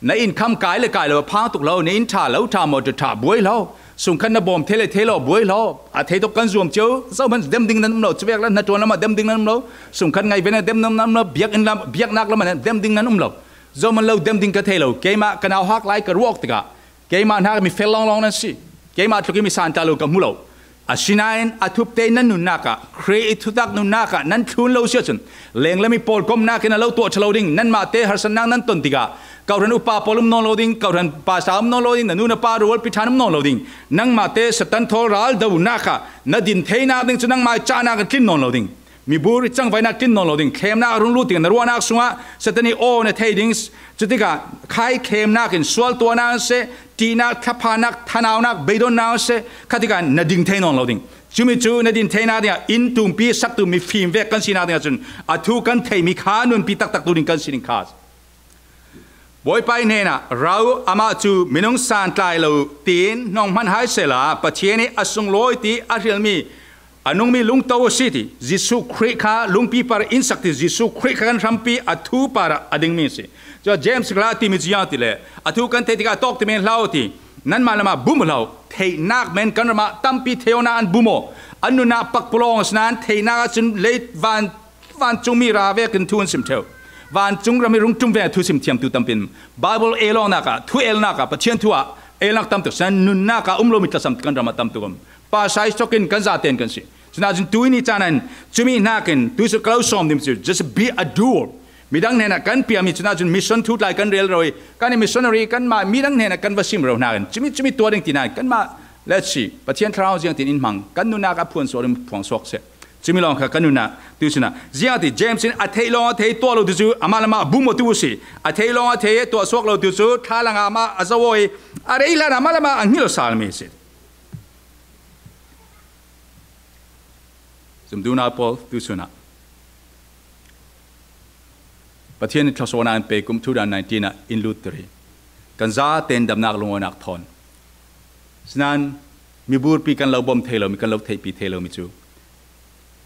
Na inn kham kai le kai lo, a phang tuk lo, na inn ṭha lo, ṭha motor ṭha buai lo. Sungkhat na bawm thei le thei lo, buai lo. A thei tuk kan zuam cio, zohman dem ding nan um lo, cuvek le hnaṭuan lamah dem ding nan um lo. Sungkhat ngaihven a dem nan um lo, biakinn lam, biaknak lamah dem ding nan um lo. Zohman lo dem ding ka thei lo, keimah ka nauhak lai ka ruah tikah keimah hnak mi fel lawnglawng nan si. Keimah tluk i mi san tla lo ka hmu lo. Asinain a thupte nan nunnak ah, Khrih i thutak nunnak ah nan thlun lo si ahcun, lenglam i pawlkomnak in a lo tuah ṭha lo ding, nanmah te harsatnak nan ton tikah, kawhhran upa pawl um nawn lo ding, kawhhran pastor um nawn lo ding, na nu na pa rualpi ṭhan um nawn lo ding, nangmah te Satan thawl ral donak ah na din theinak ding cu nangmah i cahnak in tlin nawn lo ding. Mibur i cangvaihnak tlin nawn lo ding, thlemnak a rung lut tikah na ruahnak sungah Satan i aw na thei ding, cutikah khai thlemnak in sual tuahnak an seh, ṭihnak, thlaphannak, thanaunak, beidonnak an seh, khatikah na ding thei nawn lo ding. Cumi cu na din theinak dingah inn tumpi saktu mifim vek kan sinak dingah cun a thu kan theihmi kha nunpi taktaktu ding kan si ding kha. Bawipa hnenah ra uh, amah cu minung santlai lo tiin hnawng hman hai sehla, Pathian ih a sunglawi ti a hrilmi, a nungmi lungto a si ti, Jesuh Khrih kha lungpi par in sak ti, Jesuh Khrih kha kan hrampi a thu parah a dingmi a si. Cun James kha a timi cu ziang ti le, a thu kan theih tikah a tawk timi hlau ti, nanmah lamah bum hlau, theihnak men kan ramah tampi thei awknak an bum aw, an nunah pakpalawng a si nain theihnak ahcun lei van vancungmi ra vekin thu an sim ṭheu. Vancung ram ih rung ṭum ve thu sim thiamtu tampi an um. Baibal elawknak ah, thu elnak ah, Pathian thu ah elnak tam tuk si nain nunnak ah um lomi tlasam kan ram ah tam tuk um. Pasai sawk in kan zaten kan si. Cunah cun tui ni caan in cumi hnakin tui cu ka lo sawm ding cu, just be a doer. Midang hnenah kan piami cunah cun mission thu tlai kan rel ro ih kan ih missionary kanmah midang hnenah kan va sim ro hnakin cumi cumi tuah ding ti nain kanmah, let's see, Pathian Thlarau ziangtin in hmang, kan nunnak a phuan suak ding phuang suak seh. Cumi lawng kha kan nunnak tu sinah ziang a ti, James in a theih lawng a thei tuah lo tu cu amah lamah a bum aw tu si. A theih lawng a thei tuah suak lo tu cu thla langah amah a zoh aw ih a rei hlan amah lamah a hngilh aw salmi a si. Zumtu nau pawl, tu sunah Pathian in thluasuahnak in pe kum two thousand nineteen ah in lut tiri kan zaten damnak lungawinak thawn. Sinain miburpi kan lo bawm thei lomi, kan lo theihpi thei lomi cu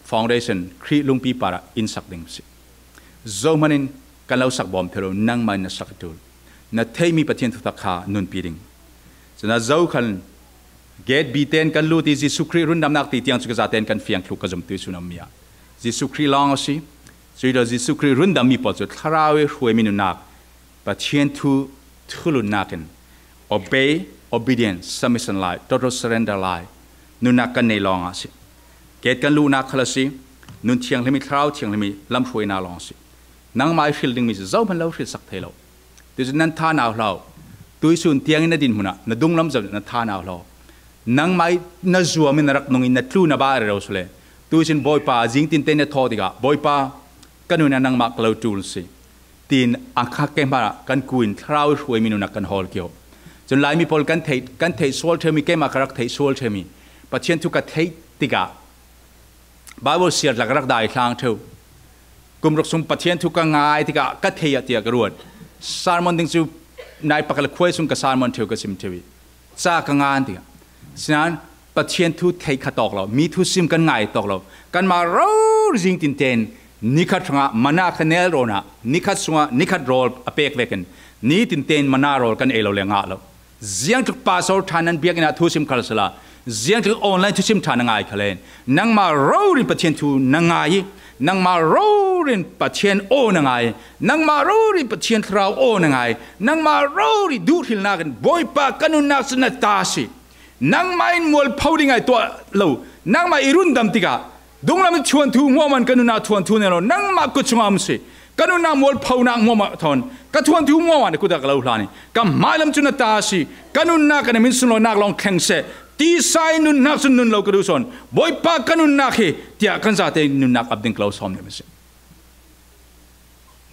foundation, Khrih lungpi parah in sak ding a si. Zohman in kan lo sak bawm thei lo, nangmah in na sak a ṭul. Na theihmi Pathian thuthak kha nunpi ding. Cun a Zokhal Gate B ten kan lut ih Jesuh Khrih rundamnak ti tiang cu ka zaten kan fiang thlu ka zumtu sunah mi ah Jesuh Khrih lawng a si. Cuih Jesuh Khrih rundammi pawl cu Thlarau ih hruaimi nunnak, Pathian thu thulunnak in obey, obedience, submission lai, total surrender lai nunnak kan nei lawngah a si. Gate kan luhnak khal a si. Nun thianghlim ih, Thlarau thianghlim ih lamhruainak lawng a si. Nangmah ih hril dingmi cu zohman lo hrilsak thei lo. Tucun nan thanau hlau. Tuihsun tiangin na dinhmun ah na dunglam zoh na thanau hlau. Nangmah ih na zuam in na rak nung in na tlu na ba rero sule. Tucun Bawipa zingtinte na thawh tikah, Bawipa, ka nunah nangmah ka lo ṭul si, tiin a kha keimah kan ku in Thlarau ih hruaimi nunnak kan hawl kio. Cun Laimi pawl kan theih, kan theih sual ṭheumi, keimah ka rak theih sual ṭheumi Pathian thu ka theih tikah Baibal siar tlak rak dai hlang ṭheu. Kum ruk sung Pathian thu ka ngai tikah ka thei ah tiah ka ruat. Sermon ding cu nai pakhat le khuai sung ka sermon ṭheu ka sim ṭheu ih ca ka ngan tikah. Sinain Pathian thu theih kha tawk lo, mi thu sim kan ngai tawk lo. Kanmah rori zingtinte in nikhat hrangah mana kha nel rawn ah nikhat sungah nikhat rawl a pek vekin nitinten mana rawl kan ei lo le ngah lo. Ziangtluk pastor ṭhan nan biakinn ah thusim khal sehla, ziangtluk online thusim ṭhan na ngai khal in nangmah rori in Pathian thu na ngai ih, nangmah rori in Pathian aw na ngai ih, nangmah rori in Pathian Thlarau aw na ngai ih, nangmah rori duhhrilnak in Bawipa ka nunnak cu na ta a si. Nangmah in mualpho ding ai tuah lo, nangmah i rundam tikah dunglam ih thuanthu hmuahman ka nunnak thuanthu nei lo, nangmah kut chungah um si. Ka nunnak mualphonak hmuahmah thawn ka thuanthu hmuahmah na kut ah ka lo hlan ih ka hmailam cu na ta a si. Ka nunnak kan min sunlawinak lawng thleng seh. Tisa ih nunnak cun nun lo ka duh sawn. Bawipa ka nunnak hi tiah kan zate nunnak ap ding ka lo sawm ding a si.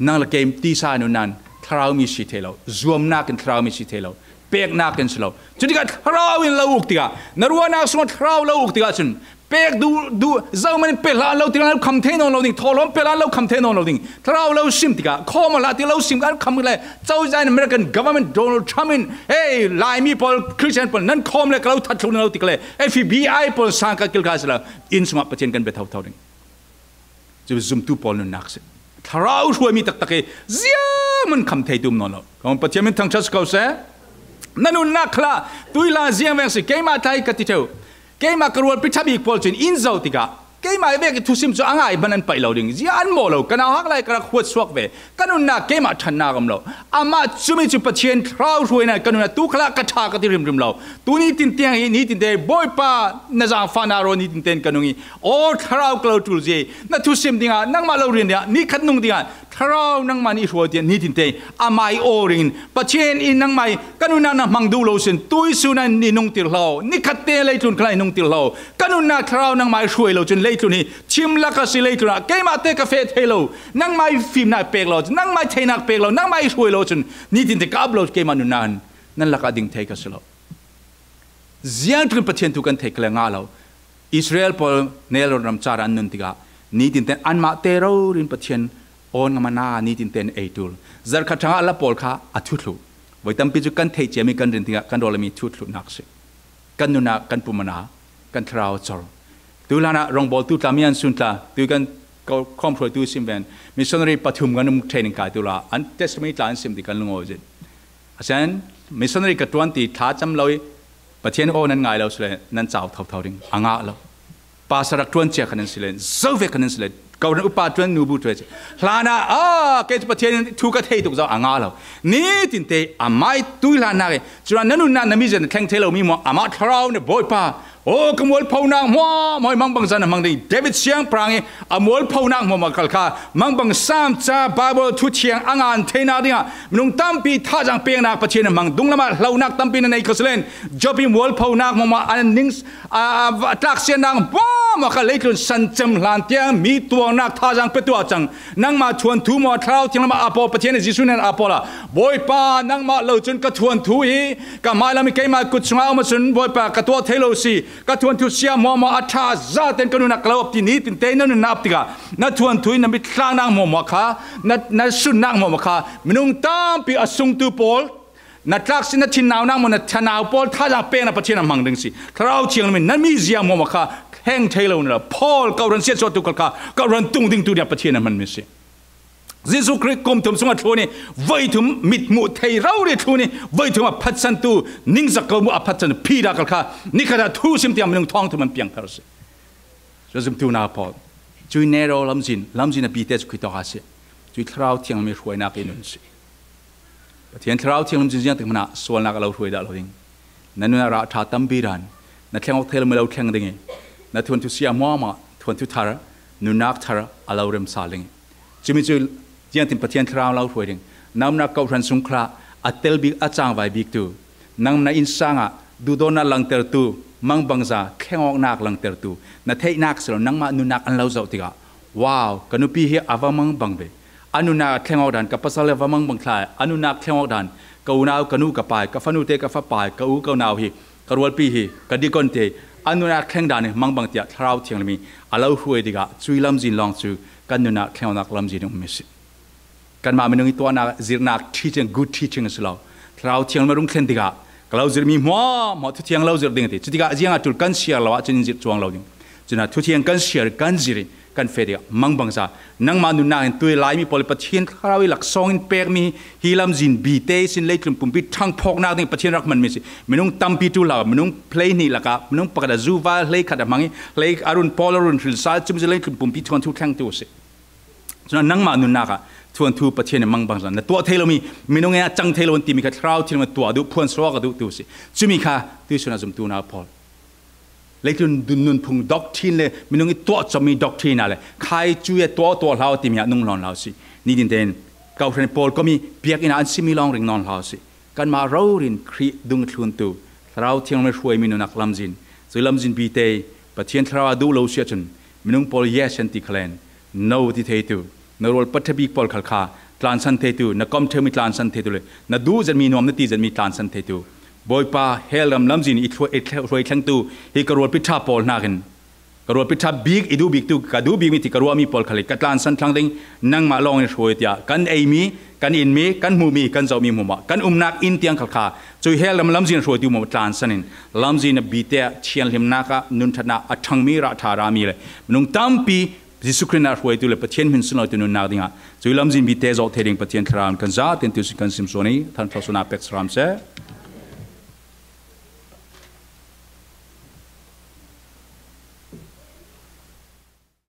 Nang le kei tisa nunnak in Thlarau mi si thei lo, zuamnak in Thlarau mi si thei lo, peknak in si lo. Cutikah Thlarau in lo uk tikah, na ruahnak sungah Thlarau lo uk tikah cun pek duh, duh, zohman in pe hlan lo tikah lo kham thei nawn lo ding, thawhlawm pe hlan lo kham thei nawn lo ding. Thlarau lo sim tikah, khawm aw hlah ti lo sim kan kham le, cozah in American government Donald Trump in, hey, Laimi pawl, Christian pawl, nan khawm le ka lo that thluk na lo tik le, F B I pawl sang ka kilkha si lo, inn sungah Pathian kan bia thotho ding. Cu zumtu pawl nunnak si. Thlarau hruaimi taktak ih ziangman kham thei tum nawn lo. Ka Pathian min thangṭhat si ko seh. Na nunnak khalah tui hla ziang veng si, keimah tlai ka ti ṭheu. Keimah ka rualpi ṭha bik pawl cun in zoh tikah keimah ih vek ih thusim cu a ngai hman an paih lo ding. Zia an maw lo, ka nauhak lai ka rak huat suak ve. Ka nunnak keimah ṭhatnak um lo. Amah cumi cu Pathian Thlarau hruainak ka nunnak tu khalah ka ṭha ka ti hrimhrim lo. Tu nitin tiang hi nitin te Bawipa na zaangfahnak rawl nitin tein ka nung ih, aw Thlarau ka lo ṭul zia ih na thusim dingah, nangmah lo rian dingah, nikhat nung dingah Thlarau nangmah nih hruai tiah nitin te amah ih aw ringin Pathian in nangmah ih ka nunnak na hmang duh lo sin, tuihsun ah nih nungtir hlo, nikhat te leitlun khalah ih nungtir hlo. Ka nunnak Thlarau nangmah ih hruai lo cun leitlun hi thim lak a si, leitlun ah keimah te ka feh thei lo, nangmah ih fimnak pek lo, nangmah ih theinak pek lo, nangmah ih hruai lo cun nitin te ka ap lo, keimah nunnak in nan lakah ding thei ka si lo. Ziangtlun Pathian thu kan theih kha le ngah lo. Israel pawl Nel ram car an nun tikah nitin te anmah te rori in Pathian Awn ngam a na ni tinte in ei tul. Zarh khat ṭhangah a la pawl kha a thuthluh. Voi tampi cu kan theih ciami kan rin tikah kan rawl a mi thuthluhnak si. Kan nunnak, kan pum a na, kan thlarau cor. Tu hlanah rawngbawltu tla, mi an sun tla, tu kan ko-, khawm hruaitu sim ven. Missionary pathum kan um training kai tu la, an testimony tla an sim ti kan lungawi zin. A sen, missionary ka ṭuan ti thla cam lo i Pathian aw nan ngai lo sile nan cau thotho ding a ngah lo. Pastor rak ṭuan cia khan an sile, zo ve khan an sile, kawhhran upa ṭuan nu bu ṭuan cia. Hlanah, a, kei cu Pathian in thu ka thei tuk zo a ngah lo. Ni tinte a mai tui hlannak i, cunah na nunnak na mizia na thleng thei lo mi maw, amah thlarau na Bawipa, aw, ka mualphonak hmuahhmuah i mangbangza na hmang ding. David siangpahrang i a mualphonak hmuahhmuah kal kha mangbang sam ca Bible thu thiang a ngan theinak dingah minung tampi thazaang peknak Pathian a hmang. Dunglamah hlonak tampi na nei kho sile, Job i mualphonak hmuahhmuah a ning, a, a, a tlaksiatnak hmuahhmuah kha leitlun san cem hlan tiang mi tuarnak thazaang petu a cang. Nangmah thuanthu maw, thlarau thiang lamah a pawl, Pathian i Jesuh nen a pawl a, Bawipa, nangmah lo cun ka thuanthu hi ka hmailam i keimah kut chungah a um ahcun, Bawipa, ka tuah thei lo si. Ka thuanthu siah hmuahhmuah a ṭha zaten ka nunnak ka lo ap ti ni tinte na nunnak ap tikah na thuanthu in na mitthlaknak hmuahhmuah kha, na, na sunnak hmuahhmuah kha minung tampi a sungtu pawl, na tlaksin na thinnaunak maw, na thanau pawl thazaang peknak Pathian a hmang ding si. Thlarau thiang lam in na mizia hmuahhmuah kha thleng thei lo na lo. Paul kawhhran siatsuahtu khal kha kawhhran tung dingtu nih Pathian a hmanmi si. Jesuh Khrih kum thum sungah thlun i voi thum mit hmuh thei rori thlun i voi thum a phatsantu ningzak ko mu a phatsan Peter kal kha nikhat ah thu sim tiang minung thawng thum an piangthar si. Zumtu na pawl, cui Nero lamzin, lamzin a bite cu khuitawk a si. Cui thlarau thiang lam i hruainak i nun si. Pathian thlarau thiang lam zin ziangtik hmanah sualnak a lo hruai dah lo ding. Na nunah rah ṭha tampi dan, na thleng awk thei lo mi lo thleng ding i, na thuanthu siah hmuahhmuah, thuanthu thar, nunnak thar a lo rem sal ding i. Cumi cu ziangtin Pathian thlarau lo hruai ding. Na umnak kawhhran sung khal ah a tel bik, a cangvai biktu, nangmah na innsang ah duhdawtnak langtertu, mangbangza thleng awknak langtertu, na theihnak si lo, nangmah nunnak an lo zoh tikah, wow, ka nupi hi a va mangbang ve. A nunnak a thleng awk dan, ka pasal hi a va mangbang thlai, a nunnak thleng awk dan, ka unau, ka nu, ka pai, ka fanute, ka fapai, ka u, ka nau hi, ka rualpi hi, ka dikon te, a nunnak thleng dan hi mangbang tiah thlarau thiang lam i a lo hruai tikah cui lamzin lawng cu kan nunnak thleng awknak lamzin a um mi si. Kanmah minung i tuahnak, zirhnak teaching, good teaching a si lo. Thlarau thiang lam a rung thlen tikah ka lo zirhmi hmuahhmuah thuthiang lo zirh ding a ti. Cutikah ziangah ṭul kan siar lo ahcun in zirh cuang lo ding. Cunah thuthiang kan siar, kan zirh i kan feh tikah mangbangza nangmah nunnak in tui Laimi pawl i Pathian thlarau i laksawng in pekmi hi lamzin bite sin leitlun pumpi ṭhangphawknak ding Pathian rak hmanmi si. Minung tampi ṭul lo, minung hlei hnih lakah minung pakhat a zuva hlei khat a hmang i hlei a run pawl a run hrilsa, cumi cu leitlun pumpi thuanthu thlengtu a si. Cunah nangmah nunnak ah thuanthu Pathian in mangbangza na tuah thei lomi, minung in a cang thei lo an timi kha thlarau thiang lam a tuah duh, phuan suak a duhtu a si. Cumi kha tuisun a zumtu na pawl, leitlun dun nunphung doctrine le minung i tuah cawmmi doctrine ah le khai cu a tuah, tuah hlau timi ah nung lawn hlau si. Nitin tein kawhhran pawl kawmi biakinn ah an simi lawng ring nawn hlau si. Kanmah rori in Khrih dung thluntu thlarau thiang lam hruaimi nunnak lamzin, cui lamzin bite Pathian thlarau a duh lo si ahcun minung pawl yes an ti khalen no ti theitu, na rual paṭhabik pawl khal kha tlansan theitu, na kom ṭheumi tlansan theitu le na duh zetmi nuam na ti zetmi tlansan theitu, Bawipa, hell ram lamzin i thluai, i thluai thlengtu hi ka rualpi ṭha pawl hnakin ka rualpi ṭha bik i duh biktu, ka duh bikmi ti ka ruahmi pawl khal hi ka tlansan thlang ding, nangmah lawng in hruai tiah kan eimi, kan inmi, kan hmuhmi, kan zohmi hmuahhmuah kan umnak inn tiang khal kha cui hell ram lamzin hruaitu hmuahhmuah tlansan in lamzin a bite ah thianhlimnak ah nunṭhatnak a ṭhangmi, rah ṭha rami le minung tampi Jesuh Khrih ah hruaitu le Pathian hmin sunlotu nunnak dingah cui lamzin bite zawh thei ding Pathian thlarau in kan zaten tuisun kan sim suan i thanthlo suan a pek saram seh.